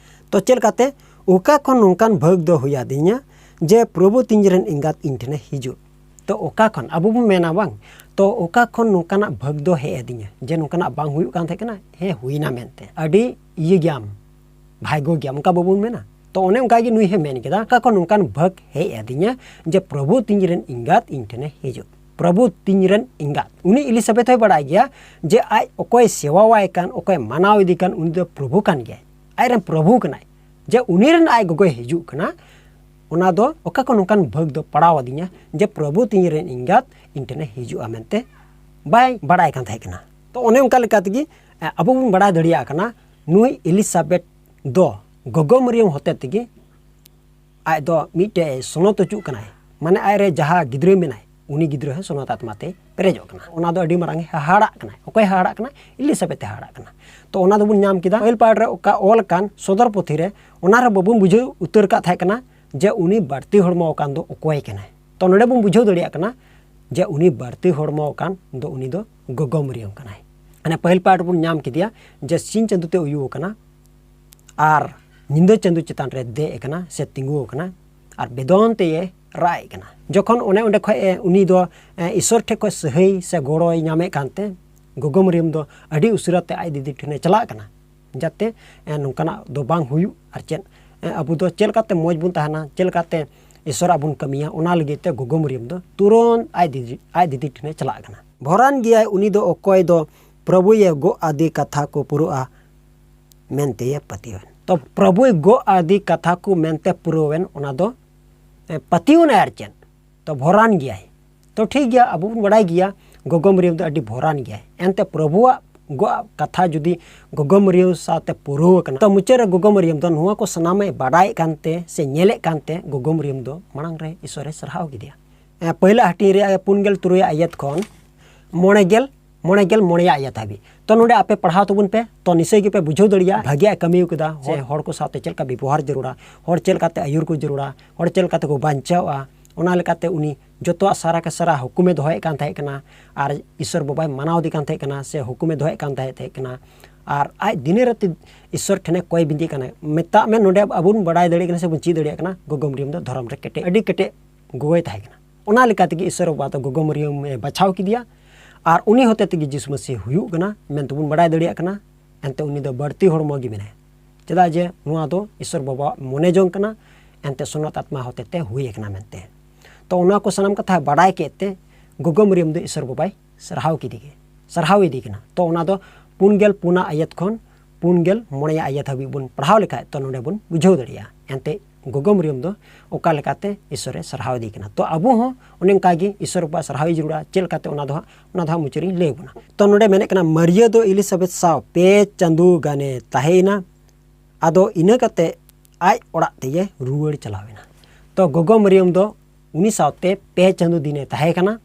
ᱛᱚ ᱪᱮᱫ ᱞᱮᱠᱟᱛᱮ? "ᱚᱠᱟ ᱠᱷᱚᱱ ᱱᱚᱝᱠᱟᱱ ᱵᱷᱟᱹᱜᱽ ᱫᱚ ᱦᱩᱭ ᱟᱹᱫᱤᱧᱟ ᱡᱮ ᱯᱨᱚᱵᱷᱩ ᱛᱤᱧ ᱨᱮᱱ ᱮᱸᱜᱟᱛ ᱤᱧ ᱴᱷᱮᱱᱮ ᱦᱤᱡᱩᱜ?" ᱛᱚ ᱚᱠᱟ ᱠᱷᱚᱱ, ᱟᱵᱚ ᱵᱚᱱ ᱢᱮᱱᱟ ᱵᱟᱝ, ᱛᱚ ᱚᱠᱟ ᱠᱷᱚᱱ ᱱᱚᱝᱠᱟᱱᱟᱜ ᱵᱷᱟᱹᱜᱽ ᱫᱚ ᱦᱮᱡ ᱟᱹᱫᱤᱧᱟ ᱡᱮ ᱱᱚᱝᱠᱟᱱᱟᱜ ᱵᱟᱝ ᱦᱩᱭᱩᱜ ᱠᱟᱱ ᱛᱟᱦᱮᱸ ᱠᱟᱱᱟ, ᱦᱮᱸ ᱦᱩᱭᱱᱟ ᱢᱮᱱᱛᱮ? ᱟᱹᱰᱤ ᱤᱭᱟᱹ ᱜᱮᱭᱟᱢ, ᱵᱷᱟᱭᱜᱚ ᱜᱮᱭᱟᱢ, ᱚᱱᱠᱟ ᱵᱟᱵᱚᱱ ᱢᱮᱱᱟ? ᱛᱚ ᱚᱱᱮ ᱚᱱᱠᱟ ᱜᱮ ᱱᱩᱭ ᱦᱚᱸ ᱢᱮᱱ ᱠᱮᱫᱟ, "ᱚᱠᱟ ᱠᱷᱚᱱ ᱱᱚᱝᱠᱟᱱ ᱵᱷᱟᱹᱜᱽ ᱦᱮᱡ ᱟᱹᱫᱤᱧᱟ ᱡᱮ ᱯᱨᱚᱵᱷᱩ ᱛᱤᱧ ᱨᱮᱱ ᱮᱸᱜᱟᱛ ᱤᱧ ᱴᱷᱮᱱᱮ ᱦᱤᱡᱩᱜ?" ᱯᱨᱚᱵᱷᱩ ᱛᱤᱧ ᱨᱮᱱ ᱮᱸᱜᱟᱛ᱾ ᱩᱱᱤ ᱤᱞᱤᱥᱟᱵᱮᱛ ᱦᱚᱸᱭ ᱵᱟᱲᱟᱭ ᱜᱮᱭᱟ ᱡᱮ ᱟᱡ ᱚᱠᱚᱭ ᱥᱮᱣᱟᱣᱟᱭ ᱠᱟᱱ, ᱚᱠᱚᱭ ᱢᱟᱱᱟᱣ ᱤᱫᱤ ᱠᱟᱱ, ᱩᱱᱤ ᱫᱚ ᱯᱨᱚᱵᱷᱩ ᱠᱟᱱ ᱜᱮᱭᱟᱭ, ᱟᱡ ᱨᱮᱱ ᱯᱨᱚᱵᱷᱩ ᱠᱟᱱᱟᱭ᱾ ᱡᱮ ᱩᱱᱤ ᱨᱮᱱ ᱟᱡ ᱜᱚᱜᱚᱭ ᱦᱤᱡᱩᱜ ᱠᱟᱱᱟ, ᱚᱱᱟ ᱫᱚ ᱚᱠᱟ ᱠᱷᱚᱱ ᱱᱚᱝᱠᱟᱱ ᱵᱷᱟᱹᱜᱽ ᱫᱚ ᱯᱟᱲᱟᱣ ᱟᱹᱫᱤᱧᱟ ᱡᱮ ᱯᱨᱚᱵᱷᱩ ᱛᱤᱧ ᱨᱮᱱ ᱮᱸᱜᱟᱛ ᱤᱧ ᱴᱷᱮᱱᱮ ᱦᱤᱡᱩᱜᱼᱟ ᱢᱮᱱᱛᱮ ᱵᱟᱭ ᱵᱟᱲᱟᱭ ᱠᱟᱱ ᱛᱟᱦᱮᱸ ᱠᱟᱱᱟ᱾ ᱛᱚ ᱚᱱᱮ ᱚᱱᱠᱟ ᱞᱮᱠᱟ ᱛᱮᱜᱮ, ᱮ, ᱟᱵᱚ ᱵᱚᱱ ᱵᱟᱲᱟᱭ ᱫᱟᱲᱮᱭᱟᱜ ᱠᱟᱱᱟ, ᱱᱩᱭ ᱤᱞᱤᱥᱟᱵᱮᱛ ᱫᱚ ᱜᱚᱜᱚ ᱢᱟᱹᱨᱤᱭᱟᱹᱢ ᱦᱚᱛᱮ ᱛᱮᱜᱮ ᱟᱡ ᱫᱚ ᱢᱤᱫᱴᱮᱡ ᱥᱚᱱᱚᱛ ᱚᱪᱚᱜ ᱠᱟᱱᱟᱭ, ᱢᱟᱱᱮ ᱟᱡ ᱨᱮ ᱡᱟᱦᱟᱸ ᱜᱤᱫᱽᱨᱟᱹ ᱢᱮᱱᱟᱭ, ᱩᱱᱤ ᱜᱤᱫᱽᱨᱟᱹ ᱦᱚᱸ ᱥᱚᱱᱚᱛ ᱟᱛᱢᱟ ᱛᱮ ᱯᱮᱨᱮᱡᱚᱜ ᱠᱟᱱᱟ᱾ ᱚᱱᱟ ᱫᱚ ᱟᱹᱰᱤ ᱢᱟᱨᱟᱝ ᱮ ᱦᱟᱦᱟᱲᱟᱜ ᱠᱟᱱᱟᱭ᱾ ᱚᱠᱚᱭ ᱦᱟᱦᱟᱲᱟᱜ ᱠᱟᱱᱟᱭ? ᱤᱞᱤᱥᱟᱵᱮᱛ ᱮ ᱦᱟᱦᱟᱲᱟᱜ ᱠᱟᱱᱟ᱾ ᱛᱚ ᱚᱱᱟ ᱫᱚᱵᱚᱱ ᱧᱟᱢ ᱠᱮᱫᱟ ᱯᱟᱹᱦᱤᱞ ᱯᱟᱲ ᱨᱮ ᱚᱠᱟ ᱚᱞ ᱟᱠᱟᱱ ᱥᱚᱫᱚᱨ ᱯᱩᱛᱷᱤ ᱨᱮ, ᱚᱱᱟ ᱨᱮ ᱵᱟᱵᱚᱱ ᱵᱩᱡᱷᱟᱹᱣ ᱩᱛᱟᱹᱨ ᱠᱟᱜ ᱛᱟᱦᱮᱸ ᱠᱟᱱᱟ ᱡᱮ ᱩᱱᱤ ᱵᱟᱹᱲᱛᱤ ᱦᱚᱲᱢᱚ ᱟᱠᱟᱱ ᱫᱚ ᱚᱠᱚᱭ ᱠᱟᱱᱟᱭ᱾ ᱛᱚ ᱱᱚᱰᱮ ᱵᱚᱱ ᱵᱩᱡᱷᱟᱹᱣ ᱫᱟᱲᱮᱭᱟᱜ ᱠᱟᱱᱟ ᱡᱮ ᱩᱱᱤ ᱵᱟᱹᱲᱛᱤ ᱦᱚᱲᱢᱚ ᱟᱠᱟᱱ ᱫᱚ ᱩᱱᱤ ᱫᱚ ᱜᱚᱜᱚ ᱢᱟᱹᱨᱤᱭᱟᱹᱢ ᱠᱟᱱᱟᱭ᱾ ᱢᱟᱱᱮ ᱯᱟᱹᱦᱤᱞ ᱯᱟᱴ ᱵᱚᱱ ᱧᱟᱢ ᱠᱮᱫᱮᱭᱟ ᱡᱮ ᱥᱤᱧ ᱪᱟᱸᱫᱚ ᱛᱮ ᱩᱭᱩ ᱟᱠᱟᱱᱟ ᱟᱨ ᱧᱤᱫᱟᱹ ᱪᱟᱸᱫᱚ ᱪᱮᱛᱟᱱ ᱨᱮ ᱫᱮᱡ ᱟᱠᱟᱱᱟ ᱥᱮ ᱛᱤᱸᱜᱩ ᱟᱠᱟᱱᱟ ᱟᱨ ᱵᱮᱫᱚᱱ ᱛᱮᱭᱮ ᱨᱟᱜ ᱮᱫ ᱠᱟᱱᱟ᱾ ᱡᱚᱠᱷᱚᱱ ᱚᱱᱮ ᱚᱸᱰᱮ ᱠᱷᱚᱡ ᱮ, ᱩᱱᱤ ᱫᱚ ᱮ, ᱤᱥᱚᱨ ᱴᱷᱮᱡ ᱠᱷᱚᱡ ᱥᱟᱹᱦᱟᱹᱭ ᱥᱮ ᱜᱚᱲᱚᱭ ᱧᱟᱢᱮᱫ ᱠᱟᱱᱛᱮ ᱜᱚᱜᱚ ᱢᱟᱹᱨᱤᱭᱟᱹᱢ ᱫᱚ ᱟᱹᱰᱤ ᱩᱥᱟᱹᱨᱟ ᱛᱮ ᱟᱡ ᱫᱤᱫᱤ ᱴᱷᱮᱱᱮ ᱪᱟᱞᱟᱜ ᱠᱟᱱᱟ, ᱡᱟᱛᱮ ᱮ, ᱱᱚᱝᱠᱟᱱᱟᱜ ᱫᱚ ᱵᱟᱝ ᱦᱩᱭᱩᱜ᱾ ᱟᱨ ᱪᱮᱫ ᱮ, ᱟᱵᱚ ᱫᱚ ᱪᱮᱫ ᱞᱮᱠᱟᱛᱮ ᱢᱚᱡᱽ ᱵᱚᱱ ᱛᱟᱦᱮᱱᱟ, ᱪᱮᱫ ᱞᱮᱠᱟᱛᱮ ᱤᱥᱚᱨᱟᱜ ᱵᱚᱱ ᱠᱟᱹᱢᱤᱭᱟ, ᱚᱱᱟ ᱞᱟᱹᱜᱤᱫ ᱛᱮ ᱜᱚᱜᱚ ᱢᱟᱹᱨᱤᱭᱟᱹᱢ ᱫᱚ ᱛᱩᱨᱟᱹᱱᱛ ᱟᱡ ᱫᱤᱫᱤ, ᱟᱡ ᱫᱤᱫᱤ ᱴᱷᱮᱱᱮ ᱪᱟᱞᱟᱜ ᱠᱟᱱᱟ᱾ ᱵᱷᱚᱨᱟᱱ ᱜᱮᱭᱟᱭ ᱩᱱᱤ ᱫᱚ ᱚᱠᱚᱭ ᱫᱚ ᱯᱨᱚᱵᱷᱩᱭᱮ ᱜᱚᱜ ᱟᱫᱮ ᱠᱟᱛᱷᱟ ᱠᱚ ᱯᱩᱨᱟᱹᱜᱼᱟ ᱢᱮᱱᱛᱮᱭᱮ ᱯᱟᱹᱛᱭᱟᱹᱣᱮᱱ᱾ ᱛᱚ ᱯᱨᱚᱵᱷᱩᱭ ᱜᱚᱜ ᱟᱫᱮ ᱠᱟᱛᱷᱟ ᱠᱚ ᱢᱮᱱᱛᱮ ᱯᱩᱨᱟᱹᱣᱮᱱ, ᱚᱱᱟ ᱫᱚ ᱮ, ᱯᱟᱹᱛᱭᱟᱹᱣ ᱮᱱᱟᱭ᱾ ᱟᱨ ᱪᱮᱫ ᱛᱚ ᱵᱷᱚᱨᱟᱱ ᱜᱮᱭᱟᱭ᱾ ᱛᱚ ᱴᱷᱤᱠ ᱜᱮᱭᱟ, ᱟᱵᱚ ᱵᱚᱱ ᱵᱟᱲᱟᱭ ᱜᱮᱭᱟ ᱜᱚᱜᱚ ᱢᱟᱹᱨᱤᱭᱟᱹᱢ ᱫᱚ ᱟᱹᱰᱤ ᱵᱷᱚᱨᱟᱱ ᱜᱮᱭᱟᱭ᱾ ᱮᱱᱛᱮ ᱯᱨᱚᱵᱷᱩᱣᱟᱜ ᱜᱚᱜ ᱠᱟᱛᱷᱟ ᱡᱩᱫᱤ ᱜᱚᱜᱚ ᱢᱟᱹᱨᱤᱭᱟᱹᱢ ᱥᱟᱶᱛᱮ ᱯᱩᱨᱟᱹᱣ ᱟᱠᱟᱱᱟ, ᱛᱚ ᱢᱩᱪᱟᱹᱫ ᱨᱮ ᱜᱚᱜᱚ ᱢᱟᱹᱨᱤᱭᱟᱹᱢ ᱫᱚ ᱱᱚᱣᱟ ᱠᱚ ᱥᱟᱱᱟᱢᱮ ᱵᱟᱰᱟᱭᱮᱫ ᱠᱟᱱᱛᱮ ᱥᱮ ᱧᱮᱞᱮᱫ ᱠᱟᱱᱛᱮ ᱜᱚᱜᱚ ᱢᱟᱹᱨᱤᱭᱟᱹᱢ ᱫᱚ ᱢᱟᱲᱟᱝ ᱨᱮ ᱤᱥᱚᱨᱮ ᱥᱟᱨᱦᱟᱣ ᱠᱮᱫᱮᱭᱟ᱾ ᱮ, ᱯᱟᱹᱭᱞᱟᱹ ᱦᱟᱹᱴᱤᱧ ᱨᱮᱭᱟᱜ ᱯᱩᱱ ᱜᱮᱞ ᱛᱩᱨᱩᱭ ᱟᱭᱟᱛ ᱠᱷᱚᱱ ᱢᱚᱬᱮ ᱜᱮᱞ, ᱢᱚᱬᱮ ᱜᱮᱞ ᱢᱚᱬᱮ ᱟᱭᱟᱛ ᱦᱟᱹᱵᱤᱡ᱾ ᱛᱚ ᱱᱚᱰᱮ ᱟᱯᱮ ᱯᱟᱲᱦᱟᱣ ᱛᱟᱵᱚᱱ ᱯᱮ, ᱛᱚ ᱱᱤᱥᱪᱚᱭ ᱜᱮᱯᱮ ᱵᱩᱡᱷᱟᱹᱣ ᱫᱟᱲᱮᱭᱟᱜᱼᱟ ᱵᱷᱟᱜᱮᱭᱟᱜ ᱠᱟᱹᱢᱤ ᱠᱟᱫᱟ, ᱥᱮ ᱦᱚᱲ ᱠᱚ ᱥᱟᱶᱛᱮ ᱪᱮᱫ ᱞᱮᱠᱟ ᱵᱮᱵᱚᱦᱟᱨ ᱡᱟᱹᱨᱩᱲᱟ, ᱦᱚᱲ ᱪᱮᱫ ᱞᱮᱠᱟᱛᱮ ᱟᱹᱭᱩᱨ ᱠᱚ ᱡᱟᱹᱨᱩᱲᱟ, ᱚᱱᱟ ᱞᱮᱠᱟᱛᱮ ᱩᱱᱤ ᱡᱚᱛᱚᱣᱟᱜ ᱥᱟᱨᱟ ᱠᱮ ᱥᱟᱨᱟ ᱦᱩᱠᱩᱢᱮ ᱫᱚᱦᱚᱭᱮᱫ ᱠᱟᱱ ᱛᱟᱦᱮᱸ ᱠᱟᱱᱟ ᱟᱨ ᱤᱥᱚᱨ ᱵᱟᱵᱟᱭ ᱢᱟᱱᱟᱣ ᱫᱮ ᱠᱟᱱ ᱛᱟᱦᱮᱸ ᱠᱟᱱᱟ ᱥᱮ ᱦᱩᱠᱩᱢᱮ ᱫᱚᱦᱚᱭᱮᱫ ᱠᱟᱱ ᱛᱟᱦᱮᱸ, ᱛᱟᱦᱮᱸ ᱠᱟᱱᱟ᱾ ᱟᱨ ᱟᱡ ᱫᱤᱱᱮ ᱨᱟᱛᱮ ᱤᱥᱚᱨ ᱴᱷᱮᱱᱮ ᱠᱚᱭ ᱵᱤᱱᱛᱤ ᱠᱟᱱᱟ, ᱢᱮᱛᱟᱜ ᱢᱮ ᱱᱚᱰᱮ ᱟᱵᱚ ᱵᱚᱱ ᱵᱟᱲᱟᱭ ᱫᱟᱲᱮᱭᱟᱜ ᱠᱟᱱᱟ ᱥᱮ ᱵᱚᱱ ᱪᱮᱫ ᱫᱟᱲᱮᱭᱟᱜ ᱠᱟᱱᱟ ᱜᱚᱜᱚ ᱢᱟᱹᱨᱤᱭᱟᱹᱢ ᱫᱚ ᱫᱷᱚᱨᱚᱢ ᱨᱮ ᱠᱮᱴᱮᱡ, ᱟᱹᱰᱤ ᱠᱮᱴᱮᱡ ᱜᱚᱜᱚᱭ ᱛᱟᱦᱮᱸ ᱠᱟᱱᱟ᱾ ᱚᱱᱟ ᱞᱮᱠᱟ ᱛᱮᱜᱮ ᱤᱥᱚᱨ ᱵᱟᱵᱟ ᱫᱚ ᱜᱚᱜᱚ ᱢᱟᱹᱨᱤᱭᱟᱹᱢ ᱮ ᱵᱟᱪᱷᱟᱣ ᱠᱮᱫᱮᱭᱟ ᱟᱨ ᱩᱱᱤ ᱦᱚᱛᱮ ᱛᱮᱜᱮ ᱡᱤᱥᱩ ᱢᱟᱹᱥᱤ ᱦᱩᱭᱩᱜ ᱠᱟᱱᱟ ᱢᱮᱱᱛᱮ ᱵᱚᱱ ᱵᱟᱲᱟᱭ ᱫᱟᱲᱮᱭᱟᱜ ᱠᱟᱱᱟ᱾ ᱮᱱᱛᱮ ᱩᱱᱤ ᱫᱚ ᱵᱟᱹᱲᱛᱤ ᱦᱚᱲᱢᱚ ᱜᱮ ᱢᱮᱱᱟᱭᱟ, ᱪᱮᱫᱟᱜ ᱡᱮ ᱱᱚᱣᱟ ᱫᱚ ᱤᱥᱚᱨ ᱵᱟᱵᱟᱣᱟᱜ ᱢᱚᱱᱮ ᱡᱚᱝ ᱠᱟᱱᱟ, ᱮᱱᱛᱮ ᱥᱚᱱᱚᱛ ᱟᱛᱢᱟ ᱦᱚᱛᱮ ᱛᱮ ᱦᱩᱭ ᱟᱠᱟᱱᱟ ᱢᱮᱱᱛᱮ᱾ ᱛᱚ ᱚᱱᱟ ᱠᱚ ᱥᱟᱱᱟᱢ ᱠᱟᱛᱷᱟ ᱵᱟᱰᱟᱭ ᱠᱮᱫ ᱛᱮ ᱜᱚᱜᱚ ᱢᱟᱹᱨᱤᱭᱟᱹᱢ ᱫᱚ ᱤᱥᱚᱨ ᱵᱟᱵᱟᱭ ᱥᱟᱨᱦᱟᱣ ᱠᱮᱫᱮ ᱜᱮ, ᱥᱟᱨᱦᱟᱣ ᱤᱫᱤ ᱠᱟᱱᱟ᱾ ᱛᱚ ᱚᱱᱟ ᱫᱚ ᱯᱩᱱ ᱜᱮᱞ ᱯᱩᱱᱟᱜ ᱟᱭᱟᱛ ᱠᱷᱚᱱ ᱯᱩᱱ ᱜᱮᱞ ᱢᱚᱬᱮᱭᱟᱜ ᱟᱭᱟᱛ ᱦᱟᱹᱵᱤᱡ ᱵᱚᱱ ᱯᱟᱲᱦᱟᱣ ᱞᱮᱠᱷᱟᱡ ᱛᱚ ᱱᱚᱰᱮ ᱵᱚᱱ ᱵᱩᱡᱷᱟᱹᱣ ᱫᱟᱲᱮᱭᱟᱜᱼᱟ ᱮᱱᱛᱮ ᱜᱚᱜᱚ ᱢᱟᱹᱨᱤᱭᱟᱹᱢ ᱫᱚ ᱚᱠᱟ ᱞᱮᱠᱟᱛᱮ ᱤᱥᱚᱨᱮ ᱥᱟᱨᱦᱟᱣ ᱤᱫᱤ ᱠᱟᱱᱟ᱾ ᱛᱚ ᱟᱵᱚ ᱦᱚᱸ ᱚᱱᱮ ᱚᱱᱠᱟ ᱜᱮ ᱤᱥᱚᱨ ᱵᱟᱵᱟ ᱥᱟᱨᱦᱟᱣ ᱡᱟᱹᱨᱩᱲᱟ᱾ ᱪᱮᱫ ᱞᱮᱠᱟᱛᱮ, ᱚᱱᱟ ᱫᱚ ᱦᱟᱸᱜ, ᱚᱱᱟ ᱫᱚ ᱦᱟᱸᱜ ᱢᱩᱪᱟᱹᱫ ᱨᱤᱧ ᱞᱟᱹᱭ ᱟᱵᱚᱱᱟ᱾ ᱛᱚ ᱱᱚᱰᱮ ᱢᱮᱱᱮᱫ ᱠᱟᱱᱟ, ᱢᱟᱹᱨᱤᱭᱟᱹ ᱫᱚ ᱤᱞᱤᱥᱟᱵᱮᱛ ᱥᱟᱶ ᱯᱮ ᱪᱟᱸᱫᱳ ᱜᱟᱱᱮ ᱛᱟᱦᱮᱸᱭᱮᱱᱟ, ᱟᱫᱚ ᱤᱱᱟᱹ ᱠᱟᱛᱮ ᱟᱡ ᱚᱲᱟᱜ ᱛᱮᱭᱮ ᱨᱩᱣᱟᱹᱲ ᱪᱟᱞᱟᱣ ᱮᱱᱟ᱾ ᱛᱚ ᱜᱚᱜᱚ ᱢᱟᱹᱨᱤᱭᱟᱹᱢ ᱫᱚ ᱩᱱᱤ ᱥᱟᱶᱛᱮ ᱯᱮ ᱪᱟᱸᱫᱳ ᱫᱤᱱᱮ ᱛᱟᱦᱮᱸ ᱠᱟᱱᱟ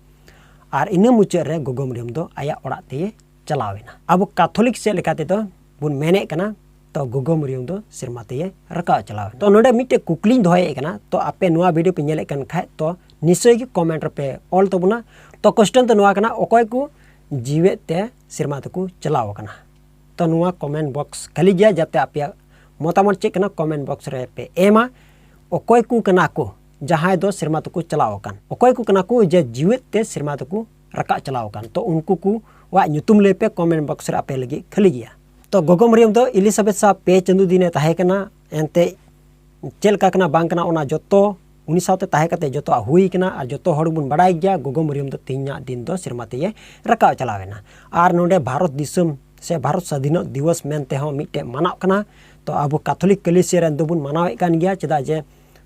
ᱟᱨ ᱤᱱᱟᱹ ᱢᱩᱪᱟᱹᱫ ᱨᱮ ᱜᱚᱜᱚ ᱢᱟᱹᱨᱤᱭᱟᱹᱢ ᱫᱚ ᱟᱭᱟᱜ ᱚᱲᱟᱜ ᱛᱮᱭᱮ ᱪᱟᱞᱟᱣ ᱮᱱᱟ᱾ ᱟᱵᱚ ᱠᱟᱛᱷᱚᱞᱤᱠ ᱥᱮᱫ ᱞᱮᱠᱟ ᱛᱮᱫᱚ ᱵᱚᱱ ᱢᱮᱱᱮᱫ ᱠᱟᱱᱟ, ᱛᱚ ᱜᱚᱜᱚ ᱢᱟᱹᱨᱤᱭᱟᱹᱢ ᱫᱚ ᱥᱮᱨᱢᱟ ᱛᱮᱭᱮ ᱨᱟᱠᱟᱵ ᱪᱟᱞᱟᱣ ᱮᱱᱟ᱾ ᱛᱚ ᱱᱚᱰᱮ ᱢᱤᱫᱴᱮᱡ ᱠᱩᱠᱞᱤᱧ ᱫᱚᱦᱚᱭᱮᱫ ᱠᱟᱱᱟ, ᱛᱚ ᱟᱯᱮ ᱱᱚᱣᱟ ᱵᱷᱤᱰᱤᱭᱳ ᱯᱮ ᱧᱮᱞᱮᱫ ᱠᱟᱱ ᱠᱷᱟᱡ ᱛᱚ ᱱᱤᱥᱪᱚᱭ ᱜᱮ ᱠᱚᱢᱮᱱᱴ ᱨᱮᱯᱮ ᱚᱞ ᱛᱟᱵᱚᱱᱟ᱾ ᱛᱚ ᱠᱚᱥᱪᱮᱱ ᱫᱚ ᱱᱚᱣᱟ ᱠᱟᱱᱟ, ᱚᱠᱚᱭ ᱠᱚ ᱡᱤᱣᱮᱫ ᱛᱮ ᱥᱮᱨᱢᱟ ᱛᱮᱠᱚ ᱪᱟᱞᱟᱣ ᱟᱠᱟᱱᱟ? ᱛᱚ ᱱᱚᱣᱟ comment box ᱠᱷᱟᱹᱞᱤ ᱜᱮᱭᱟ, ᱡᱟᱛᱮ ᱟᱯᱮᱭᱟᱜ ᱢᱚᱛᱟᱢᱚᱛ ᱪᱮᱫ ᱠᱟᱱᱟ comment box ᱨᱮ ᱯᱮ ᱮᱢᱟ᱾ ᱚᱠᱚᱭ ᱠᱚ ᱠᱟᱱᱟ ᱠᱚ ᱡᱟᱦᱟᱸᱭ ᱫᱚ ᱥᱮᱨᱢᱟ ᱛᱮᱠᱚ ᱪᱟᱞᱟᱣ ᱟᱠᱟᱱ? ᱚᱠᱚᱭ ᱠᱚ ᱠᱟᱱᱟ ᱠᱚ ᱡᱮ ᱡᱤᱣᱮᱫ ᱛᱮ ᱥᱮᱨᱢᱟ ᱛᱮᱠᱚ ᱨᱟᱠᱟᱵ ᱪᱟᱞᱟᱣ ᱟᱠᱟᱱ? ᱛᱚ ᱩᱱᱠᱩ ᱠᱚᱣᱟᱜ ᱧᱩᱛᱩᱢ ᱞᱟᱹᱭ ᱯᱮ, comment box ᱨᱮ ᱟᱯᱮ ᱞᱟᱹᱜᱤᱫ ᱠᱷᱟᱹᱞᱤ ᱜᱮᱭᱟ᱾ ᱛᱚ ᱜᱚᱜᱚ ᱢᱚᱨᱤᱭᱚᱢ ᱫᱚ ᱤᱞᱤᱥᱟᱵᱮᱛ ᱥᱟᱶ ᱯᱮ ᱪᱟᱸᱫᱳ ᱫᱤᱱᱮ ᱛᱟᱦᱮᱸ ᱠᱟᱱᱟ᱾ ᱮᱱᱛᱮ ᱪᱮᱫ ᱞᱮᱠᱟ ᱠᱟᱱᱟ ᱵᱟᱝ ᱠᱟᱱᱟ, ᱚᱱᱟ ᱡᱚᱛᱚ ᱩᱱᱤ ᱥᱟᱶᱛᱮ ᱛᱟᱦᱮᱸ ᱠᱟᱛᱮ ᱡᱚᱛᱚᱣᱟᱜ ᱦᱩᱭ ᱠᱟᱱᱟ᱾ ᱟᱨ ᱡᱚᱛᱚ ᱦᱚᱲ ᱵᱚᱱ ᱵᱟᱲᱟᱭ ᱜᱮᱭᱟ, ᱜᱚᱜᱚ ᱢᱚᱨᱤᱭᱚᱢ ᱫᱚ ᱛᱮᱦᱮᱧᱟᱜ ᱫᱤᱱ ᱫᱚ ᱥᱮᱨᱢᱟ ᱛᱮᱭᱮ ᱨᱟᱠᱟᱵ ᱪᱟᱞᱟᱣ ᱮᱱᱟ᱾ ᱟᱨ ᱱᱚᱰᱮ ᱵᱷᱟᱨᱚᱛ ᱫᱤᱥᱚᱢ ᱥᱮ ᱵᱷᱟᱨᱚᱛ ᱥᱟᱫᱷᱤᱱᱚᱜ ᱫᱤᱵᱚᱥ ᱢᱮᱱ ᱛᱮᱦᱚᱸ ᱢᱤᱫᱴᱮᱡ ᱢᱟᱱᱟᱜ ᱠᱟᱱᱟ᱾ ᱛᱚ ᱟᱵᱚ ᱠᱟᱛᱷᱚᱞᱤᱠ ᱠᱟᱹᱞᱤᱥᱤᱭᱟ ᱨᱮᱱ ᱫᱚᱵᱚᱱ ᱢᱟᱱᱟᱣᱮᱫ ᱠᱟᱱ ᱜᱮᱭᱟ, ᱪᱮᱫᱟᱜ ᱡᱮ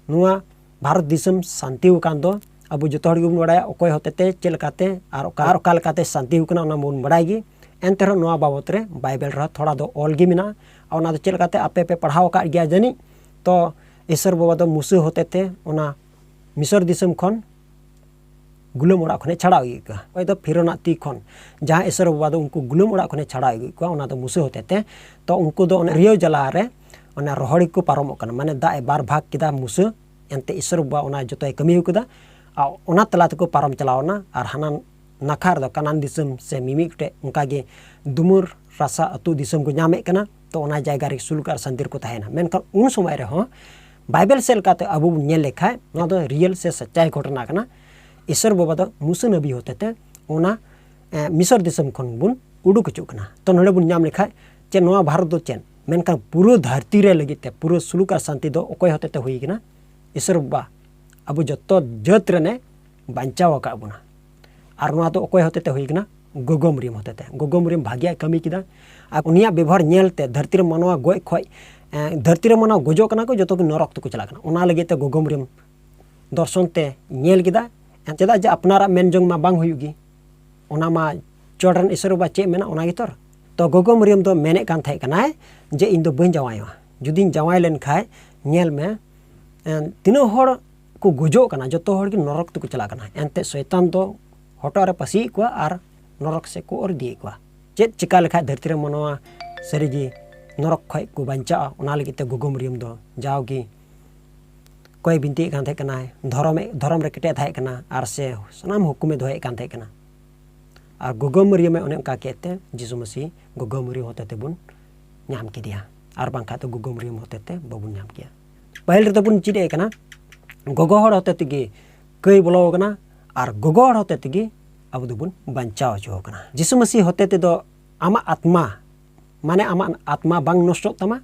ᱱᱚᱣᱟ ᱵᱷᱟᱨᱚᱛ ᱫᱤᱥᱚᱢ ᱥᱟᱱᱛᱤ ᱟᱠᱟᱱ ᱫᱚ ᱟᱵᱚ ᱡᱚᱛᱚ ᱦᱚᱲ ᱜᱮᱵᱚᱱ ᱵᱟᱲᱟᱭᱟ, ᱚᱠᱚᱭ ᱦᱚᱛᱮᱛᱮ ᱪᱮᱫ ᱞᱮᱠᱟᱛᱮ ᱟᱨ ᱚᱠᱟ, ᱟᱨ ᱚᱠᱟ ᱞᱮᱠᱟᱛᱮ ᱥᱟᱱᱛᱤ ᱟᱠᱟᱱᱟ, ᱚᱱᱟ ᱵᱚᱱ ᱵᱟᱲᱟᱭ ᱜᱮ᱾ ᱮᱱᱛᱮ ᱨᱮᱦᱚᱸ ᱱᱚᱣᱟ ᱵᱟᱵᱚᱛ ᱨᱮ ᱵᱟᱭᱵᱮᱞ ᱨᱮᱦᱚᱸ ᱛᱷᱚᱲᱟ ᱫᱚ ᱚᱞ ᱜᱮ ᱢᱮᱱᱟᱜᱼᱟ᱾ ᱟᱨ ᱚᱱᱟ ᱫᱚ ᱪᱮᱫ ᱞᱮᱠᱟᱛᱮ ᱟᱯᱮ ᱯᱮ ᱯᱟᱲᱦᱟᱣ ᱟᱠᱟᱫ ᱜᱮᱭᱟ ᱡᱟᱹᱱᱤᱡ᱾ ᱛᱚ ᱤᱥᱚᱨ ᱵᱟᱵᱟ ᱫᱚ ᱢᱩᱥᱟᱹ ᱦᱚᱛᱮᱛᱮ ᱚᱱᱟ ᱢᱤᱥᱚᱨ ᱫᱤᱥᱚᱢ ᱠᱷᱚᱱ ᱜᱩᱞᱟᱹᱢ ᱚᱲᱟᱜ ᱠᱷᱚᱱᱮ ᱪᱷᱟᱲᱟᱣ ᱟᱹᱜᱩ ᱠᱚᱣᱟ᱾ ᱚᱠᱚᱭ ᱫᱚ ᱯᱷᱤᱨᱚᱱᱟᱜ ᱛᱤ ᱠᱷᱚᱱ, ᱡᱟᱦᱟᱸ ᱤᱥᱚᱨ ᱵᱟᱵᱟ ᱫᱚ ᱩᱱᱠᱩ ᱜᱩᱞᱟᱹᱢ ᱚᱲᱟᱜ ᱠᱷᱚᱱᱮ ᱪᱷᱟᱲᱟᱣ ᱟᱹᱜᱩ ᱠᱚᱣᱟ, ᱚᱱᱟ ᱫᱚ ᱢᱩᱥᱟᱹ ᱦᱚᱛᱮᱛᱮ᱾ ᱛᱚ ᱩᱱᱠᱩ ᱫᱚ ᱚᱱᱟ ᱨᱤᱭᱟᱹᱣ ᱡᱟᱞᱟ ᱨᱮ ᱚᱱᱟ ᱨᱚᱦᱚᱲ ᱜᱮᱠᱚ ᱯᱟᱨᱚᱢᱚᱜ ᱠᱟᱱᱟ, ᱢᱟᱱᱮ ᱫᱟᱜ ᱮ ᱵᱟᱨ ᱵᱷᱟᱜᱽ ᱠᱮᱫᱟ ᱢᱩᱥᱟᱹ᱾ ᱮᱱᱛᱮ ᱤᱥᱚᱨ ᱵᱟᱵᱟ ᱚᱱᱟ ᱡᱚᱛᱚᱭ ᱠᱟᱹᱢᱤ ᱟᱠᱟᱫᱟ᱾ ᱟᱨ ᱚᱱᱟ ᱛᱟᱞᱟ ᱛᱮᱠᱚ ᱯᱟᱨᱚᱢ ᱪᱟᱞᱟᱣ ᱮᱱᱟ᱾ ᱟᱨ ᱦᱟᱱᱟ ᱱᱟᱠᱷᱟ ᱨᱮᱫᱚ ᱠᱟᱱᱟᱱ ᱫᱤᱥᱚᱢ ᱥᱮ ᱢᱤᱢᱤᱫ ᱜᱚᱴᱮᱡ ᱚᱱᱠᱟᱜᱮ ᱫᱩᱢᱩᱨ ᱨᱟᱥᱟ ᱟᱹᱛᱩ ᱫᱤᱥᱚᱢ ᱠᱚ ᱧᱟᱢᱮᱫ ᱠᱟᱱᱟ᱾ ᱛᱚ ᱚᱱᱟ ᱡᱟᱭᱜᱟ ᱨᱮ ᱥᱩᱞᱩᱠ ᱟᱨ ᱥᱟᱱᱛᱤ ᱨᱮᱠᱚ ᱛᱟᱦᱮᱱᱟ᱾ ᱢᱮᱱᱠᱷᱟᱱ ᱩᱱ ᱥᱚᱢᱚᱭ ᱨᱮᱦᱚᱸ ᱵᱟᱭᱵᱮᱞ ᱥᱮᱫ ᱞᱮᱠᱟᱛᱮ ᱟᱵᱚ ᱵᱚᱱ ᱧᱮᱞ ᱞᱮᱠᱷᱟᱡ, ᱱᱚᱣᱟ ᱫᱚ ᱨᱤᱭᱮᱞ ᱥᱮ ᱥᱟᱪᱟᱭ ᱜᱷᱚᱴᱚᱱᱟ ᱠᱟᱱᱟ᱾ ᱤᱥᱚᱨ ᱵᱟᱵᱟ ᱫᱚ ᱢᱩᱥᱟᱹ ᱱᱟᱵᱤ ᱦᱚᱛᱮᱛᱮ ᱚᱱᱟ, ᱮ, ᱢᱤᱥᱚᱨ ᱫᱤᱥᱚᱢ ᱠᱷᱚᱱ ᱵᱚᱱ ᱩᱰᱩᱠ ᱦᱚᱪᱚᱜ ᱠᱟᱱᱟ᱾ ᱛᱚ ᱱᱚᱰᱮ ᱵᱚᱱ ᱧᱟᱢ ᱞᱮᱠᱷᱟᱡ ᱪᱮ ᱱᱚᱣᱟ ᱵᱷᱟᱨᱚᱛ ᱫᱚ ᱪᱮᱫ? ᱢᱮᱱᱠᱷᱟᱱ ᱯᱩᱨᱟᱹ ᱫᱷᱟᱹᱨᱛᱤ ᱨᱮ ᱞᱟᱹᱜᱤᱫ ᱛᱮ ᱯᱩᱨᱟᱹ ᱥᱩᱞᱩᱠ ᱟᱨ ᱥᱟᱱᱛᱤ ᱫᱚ ᱚᱠᱚᱭ ᱦᱚᱛᱮᱛᱮ ᱦᱩᱭ ᱠᱟᱱᱟ? ᱤᱥᱚᱨ ᱵᱟᱵᱟ ᱟᱵᱚ ᱡᱚᱛᱚ ᱡᱟᱹᱛ ᱨᱮᱱᱮ ᱵᱟᱧᱪᱟᱣ ᱟᱠᱟᱫ ᱵᱚᱱᱟ᱾ ᱟᱨ ᱱᱚᱣᱟ ᱫᱚ ᱚᱠᱚᱭ ᱦᱚᱛᱮᱛᱮ ᱦᱩᱭ ᱠᱟᱱᱟ? ᱜᱚᱜᱚ ᱢᱚᱨᱤᱭᱚᱢ ᱦᱚᱛᱮᱛᱮ᱾ ᱜᱚᱜᱚ ᱢᱚᱨᱤᱭᱚᱢ ᱵᱷᱟᱜᱮᱭᱟᱜ ᱠᱟᱹᱢᱤ ᱠᱮᱫᱟ᱾ ᱟᱨ ᱩᱱᱤᱭᱟᱜ ᱵᱮᱵᱚᱦᱟᱨ ᱧᱮᱞ ᱛᱮ ᱫᱷᱟᱹᱨᱛᱤ ᱨᱮ ᱢᱟᱱᱣᱟ ᱜᱚᱡ ᱠᱷᱚᱡ, ᱮ, ᱫᱷᱟᱹᱨᱛᱤ ᱨᱮ ᱢᱟᱱᱣᱟ ᱜᱚᱡᱚᱜ ᱠᱟᱱᱟ ᱠᱚ, ᱡᱚᱛᱚ ᱜᱮ ᱱᱚᱨᱚᱠ ᱛᱮᱠᱚ ᱪᱟᱞᱟᱜ ᱠᱟᱱᱟ᱾ ᱚᱱᱟ ᱞᱟᱹᱜᱤᱫ ᱛᱮ ᱜᱚᱜᱚ ᱢᱚᱨᱤᱭᱚᱢ ᱫᱚᱨᱥᱚᱱ ᱛᱮ ᱧᱮᱞ ᱠᱮᱫᱟ᱾ ᱪᱮᱫᱟᱜ ᱡᱮ ᱟᱯᱱᱟᱨᱟᱜ ᱢᱮᱱ ᱡᱚᱝ ᱢᱟ ᱵᱟᱝ ᱦᱩᱭᱩᱜ ᱜᱮ, ᱚᱱᱟ ᱢᱟ ᱪᱚᱴ ᱨᱮᱱ ᱤᱥᱚᱨ ᱵᱟᱵᱟ ᱪᱮᱫ ᱢᱮᱱᱟ ᱚᱱᱟ ᱜᱮᱛᱚ᱾ ᱛᱚ ᱜᱚᱜᱚ ᱢᱚᱨᱤᱭᱚᱢ ᱫᱚ ᱢᱮᱱᱮᱫ ᱠᱟᱱ ᱛᱟᱦᱮᱸ ᱠᱟᱱᱟᱭ ᱡᱮ ᱤᱧ ᱫᱚ ᱵᱟᱹᱧ ᱡᱟᱶᱟᱭᱚᱜᱼᱟ᱾ ᱡᱩᱫᱤᱧ ᱡᱟᱶᱟᱭ ᱞᱮᱱ ᱠᱷᱟᱡ ᱧᱮᱞ ᱢᱮ, ᱮ, ᱛᱤᱱᱟᱹᱜ ᱦᱚᱲ ᱠᱚ ᱜᱚᱡᱚᱜ ᱠᱟᱱᱟ, ᱡᱚᱛᱚ ᱦᱚᱲ ᱜᱮ ᱱᱚᱨᱚᱠ ᱛᱮᱠᱚ ᱪᱟᱞᱟᱜ ᱠᱟᱱᱟ᱾ ᱮᱱᱛᱮ ᱥᱚᱭᱛᱟᱱ ᱫᱚ ᱦᱚᱴᱚᱜ ᱨᱮ ᱯᱟᱹᱥᱤᱭᱮᱫ ᱠᱚᱣᱟ ᱟᱨ ᱱᱚᱨᱚᱠ ᱥᱮᱫ ᱠᱚ ᱚᱨ ᱤᱫᱤᱭᱮᱫ ᱠᱚᱣᱟ᱾ ᱪᱮᱫ ᱪᱤᱠᱟ ᱞᱮᱠᱷᱟᱡ ᱫᱷᱟᱹᱨᱛᱤ ᱨᱮ ᱢᱟᱱᱣᱟ ᱥᱟᱹᱨᱤᱜᱮ ᱱᱚᱨᱚᱠ ᱠᱷᱚᱡ ᱠᱚ ᱵᱟᱧᱪᱟᱜᱼᱟ, ᱚᱱᱟ ᱞᱟᱹᱜᱤᱫ ᱛᱮ ᱜᱚᱜᱚ ᱢᱚᱨᱤᱭᱚᱢ ᱫᱚ ᱡᱟᱣᱜᱮ ᱠᱚᱭ ᱵᱤᱱᱛᱤᱭᱮᱫ ᱠᱟᱱ ᱛᱟᱦᱮᱸ ᱠᱟᱱᱟᱭ, ᱫᱷᱚᱨᱚᱢᱮ, ᱫᱷᱚᱨᱚᱢ ᱨᱮ ᱠᱮᱴᱮᱡ ᱛᱟᱦᱮᱸ ᱠᱟᱱᱟ ᱟᱨ ᱥᱮ ᱥᱟᱱᱟᱢ ᱦᱩᱠᱩᱢᱮ ᱫᱚᱦᱚᱭᱮᱫ ᱠᱟᱱ ᱛᱟᱦᱮᱸ ᱠᱟᱱᱟ᱾ ᱟᱨ ᱜᱚᱜᱚ ᱢᱟᱹᱨᱤᱭᱟᱹᱢᱮ ᱚᱱᱮ ᱚᱱᱠᱟ ᱠᱮᱫ ᱛᱮ ᱡᱤᱥᱩ ᱢᱟᱹᱥᱤ ᱜᱚᱜᱚ ᱢᱟᱹᱨᱤᱭᱟᱹᱢ ᱦᱚᱛᱮ ᱛᱮᱵᱚᱱ ᱧᱟᱢ ᱠᱮᱫᱮᱭᱟ, ᱟᱨ ᱵᱟᱝᱠᱷᱟᱱ ᱫᱚ ᱜᱚᱜᱚ ᱢᱟᱹᱨᱤᱭᱟᱹᱢ ᱦᱚᱛᱮ ᱛᱮ ᱵᱟᱵᱚᱱ ᱧᱟᱢ ᱠᱮᱭᱟ᱾ ᱯᱟᱹᱦᱤᱞ ᱨᱮᱫᱚ ᱵᱚᱱ ᱪᱮᱫ ᱮᱫ ᱠᱟᱱᱟ, ᱜᱚᱜᱚ ᱦᱚᱲ ᱦᱚᱛᱮ ᱛᱮᱜᱮ ᱠᱟᱹᱭ ᱵᱚᱞᱚ ᱟᱠᱟᱱᱟ, ᱟᱨ ᱜᱚᱜᱚ ᱦᱚᱲ ᱦᱚᱛᱮ ᱛᱮᱜᱮ ᱟᱵᱚ ᱫᱚᱵᱚᱱ ᱵᱟᱧᱪᱟᱣ ᱦᱚᱪᱚ ᱟᱠᱟᱱᱟ᱾ ᱡᱤᱥᱩ ᱢᱟᱹᱥᱤ ᱦᱚᱛᱮ ᱛᱮᱫᱚ ᱟᱢᱟᱜ ᱟᱛᱢᱟ, ᱢᱟᱱᱮ ᱟᱢᱟᱜ ᱟᱛᱢᱟ ᱵᱟᱝ ᱱᱚᱥᱴᱚᱜ ᱛᱟᱢᱟ,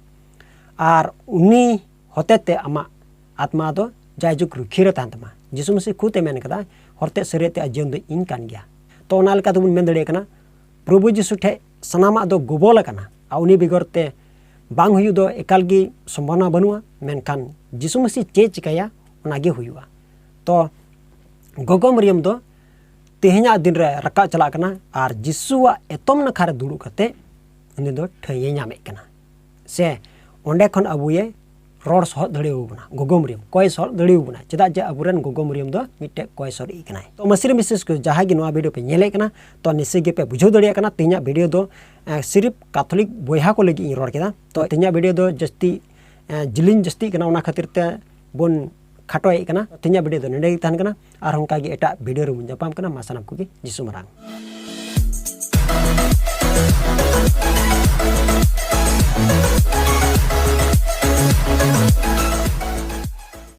ᱟᱨ ᱩᱱᱤ ᱦᱚᱛᱮ ᱛᱮ ᱟᱢᱟᱜ ᱟᱛᱢᱟ ᱫᱚ ᱡᱟᱭᱡᱩᱜᱽ ᱨᱩᱠᱷᱤᱭᱟᱹ ᱨᱮ ᱛᱟᱦᱮᱱ ᱛᱟᱢᱟ᱾ ᱡᱤᱥᱩ ᱢᱟᱹᱥᱤ ᱠᱷᱩᱫ ᱮ ᱢᱮᱱ ᱠᱟᱫᱟ, "ᱦᱚᱨᱛᱮ ᱥᱟᱹᱨᱤᱭᱟᱹ ᱛᱮ ᱟᱨ ᱡᱤᱭᱚᱱ ᱫᱚ ᱤᱧ ᱠᱟᱱ ᱜᱮᱭᱟ᱾" ᱛᱚ ᱚᱱᱟ ᱞᱮᱠᱟ ᱛᱮᱵᱚᱱ ᱢᱮᱱ ᱫᱟᱲᱮᱭᱟᱜ ᱠᱟᱱᱟ, ᱯᱨᱚᱵᱷᱩ ᱡᱤᱥᱩ ᱴᱷᱮᱡ ᱥᱟᱱᱟᱢᱟᱜ ᱫᱚ ᱜᱚᱵᱚᱞ ᱟᱠᱟᱱᱟ, ᱟᱨ ᱩᱱᱤ ᱵᱮᱜᱚᱨ ᱛᱮ ᱵᱟᱝ ᱦᱩᱭᱩᱜ ᱫᱚ ᱮᱠᱟᱞ ᱜᱮ ᱥᱚᱢᱵᱷᱟᱵᱚᱱᱟ ᱵᱟᱹᱱᱩᱜᱼᱟ᱾ ᱢᱮᱱᱠᱷᱟᱱ ᱡᱤᱥᱩ ᱢᱟᱹᱥᱤ ᱪᱮᱫ ᱪᱤᱠᱟᱹᱭᱟ, ᱚᱱᱟ ᱜᱮ ᱦᱩᱭᱩᱜᱼᱟ᱾ ᱛᱚ ᱜᱚᱜᱚ ᱢᱟᱹᱨᱤᱭᱟᱹᱢ ᱫᱚ ᱛᱮᱦᱮᱧᱟᱜ ᱫᱤᱱ ᱨᱮ ᱨᱟᱠᱟᱵ ᱪᱟᱞᱟᱜ ᱠᱟᱱᱟ ᱟᱨ ᱡᱤᱥᱩᱣᱟᱜ ᱮᱛᱚᱢ ᱱᱟᱠᱷᱟ ᱨᱮ ᱫᱩᱲᱩᱵ ᱠᱟᱛᱮ ᱩᱱᱤ ᱫᱚ ᱴᱷᱟᱹᱭᱮ ᱧᱟᱢᱮᱫ ᱠᱟᱱᱟ, ᱥᱮ ᱚᱸᱰᱮ ᱠᱷᱚᱱ ᱟᱵᱚᱭᱮ ᱨᱚᱲ ᱥᱚᱦᱚᱫ ᱫᱟᱲᱮᱭᱟᱵᱚᱱᱟ᱾ ᱜᱚᱜᱚ ᱢᱟᱹᱨᱤᱭᱟᱹᱢ ᱠᱚᱭ ᱥᱚᱦᱚᱫ ᱫᱟᱲᱮᱭᱟᱵᱚᱱᱟ, ᱪᱮᱫᱟᱜ ᱡᱮ ᱟᱵᱚᱨᱮᱱ ᱜᱚᱜᱚ ᱢᱟᱹᱨᱤᱭᱟᱹᱢ ᱫᱚ ᱢᱤᱫᱴᱮᱡ ᱠᱚᱭ ᱥᱚᱦᱚᱫ ᱤᱡ ᱠᱟᱱᱟᱭ᱾ ᱛᱚ ᱢᱟᱹᱥᱤ ᱨᱮ ᱢᱤᱥᱮᱥ ᱠᱚ ᱡᱟᱦᱟᱸᱭ ᱜᱮ ᱱᱚᱣᱟ ᱵᱷᱤᱰᱤᱭᱳ ᱯᱮ ᱧᱮᱞᱮᱫ ᱠᱟᱱᱟ, ᱛᱚ ᱱᱤᱥᱪᱚᱭ ᱜᱮᱯᱮ ᱵᱩᱡᱷᱟᱹᱣ ᱫᱟᱲᱮᱭᱟᱜ ᱠᱟᱱᱟ ᱛᱮᱦᱮᱧᱟᱜ ᱵᱷᱤᱰᱤᱭᱳ ᱫᱚ ᱮ, ᱥᱤᱨᱤᱯ ᱠᱟᱛᱷᱚᱞᱤᱠ ᱵᱚᱭᱦᱟ ᱠᱚ ᱞᱟᱹᱜᱤᱫ ᱤᱧ ᱨᱚᱲ ᱠᱮᱫᱟ᱾ ᱛᱚ ᱛᱮᱦᱮᱧᱟᱜ ᱵᱷᱤᱰᱤᱭᱳ ᱫᱚ ᱡᱟᱹᱥᱛᱤ ᱮ, ᱡᱤᱞᱤᱧ ᱡᱟᱹᱥᱛᱤᱜ ᱠᱟᱱᱟ, ᱚᱱᱟ ᱠᱷᱟᱹᱛᱤᱨ ᱛᱮ ᱵᱚᱱ ᱠᱷᱟᱴᱚᱭᱮᱫ ᱠᱟᱱᱟ᱾ ᱛᱮᱦᱮᱧᱟᱜ ᱵᱷᱤᱰᱤᱭᱳ ᱫᱚ ᱱᱚᱸᱰᱮ ᱜᱮ ᱛᱟᱦᱮᱱ ᱠᱟᱱᱟ, ᱟᱨ ᱚᱱᱠᱟ ᱜᱮ ᱮᱴᱟᱜ ᱵᱷᱤᱰᱤᱭᱳ ᱨᱮᱵᱚᱱ ᱧᱟᱯᱟᱢ ᱠᱟᱱᱟ᱾ ᱢᱟ ᱥᱟᱱᱟᱢ ᱠᱚᱜᱮ ᱡᱤᱥᱩ ᱢᱟᱨᱟᱝ᱾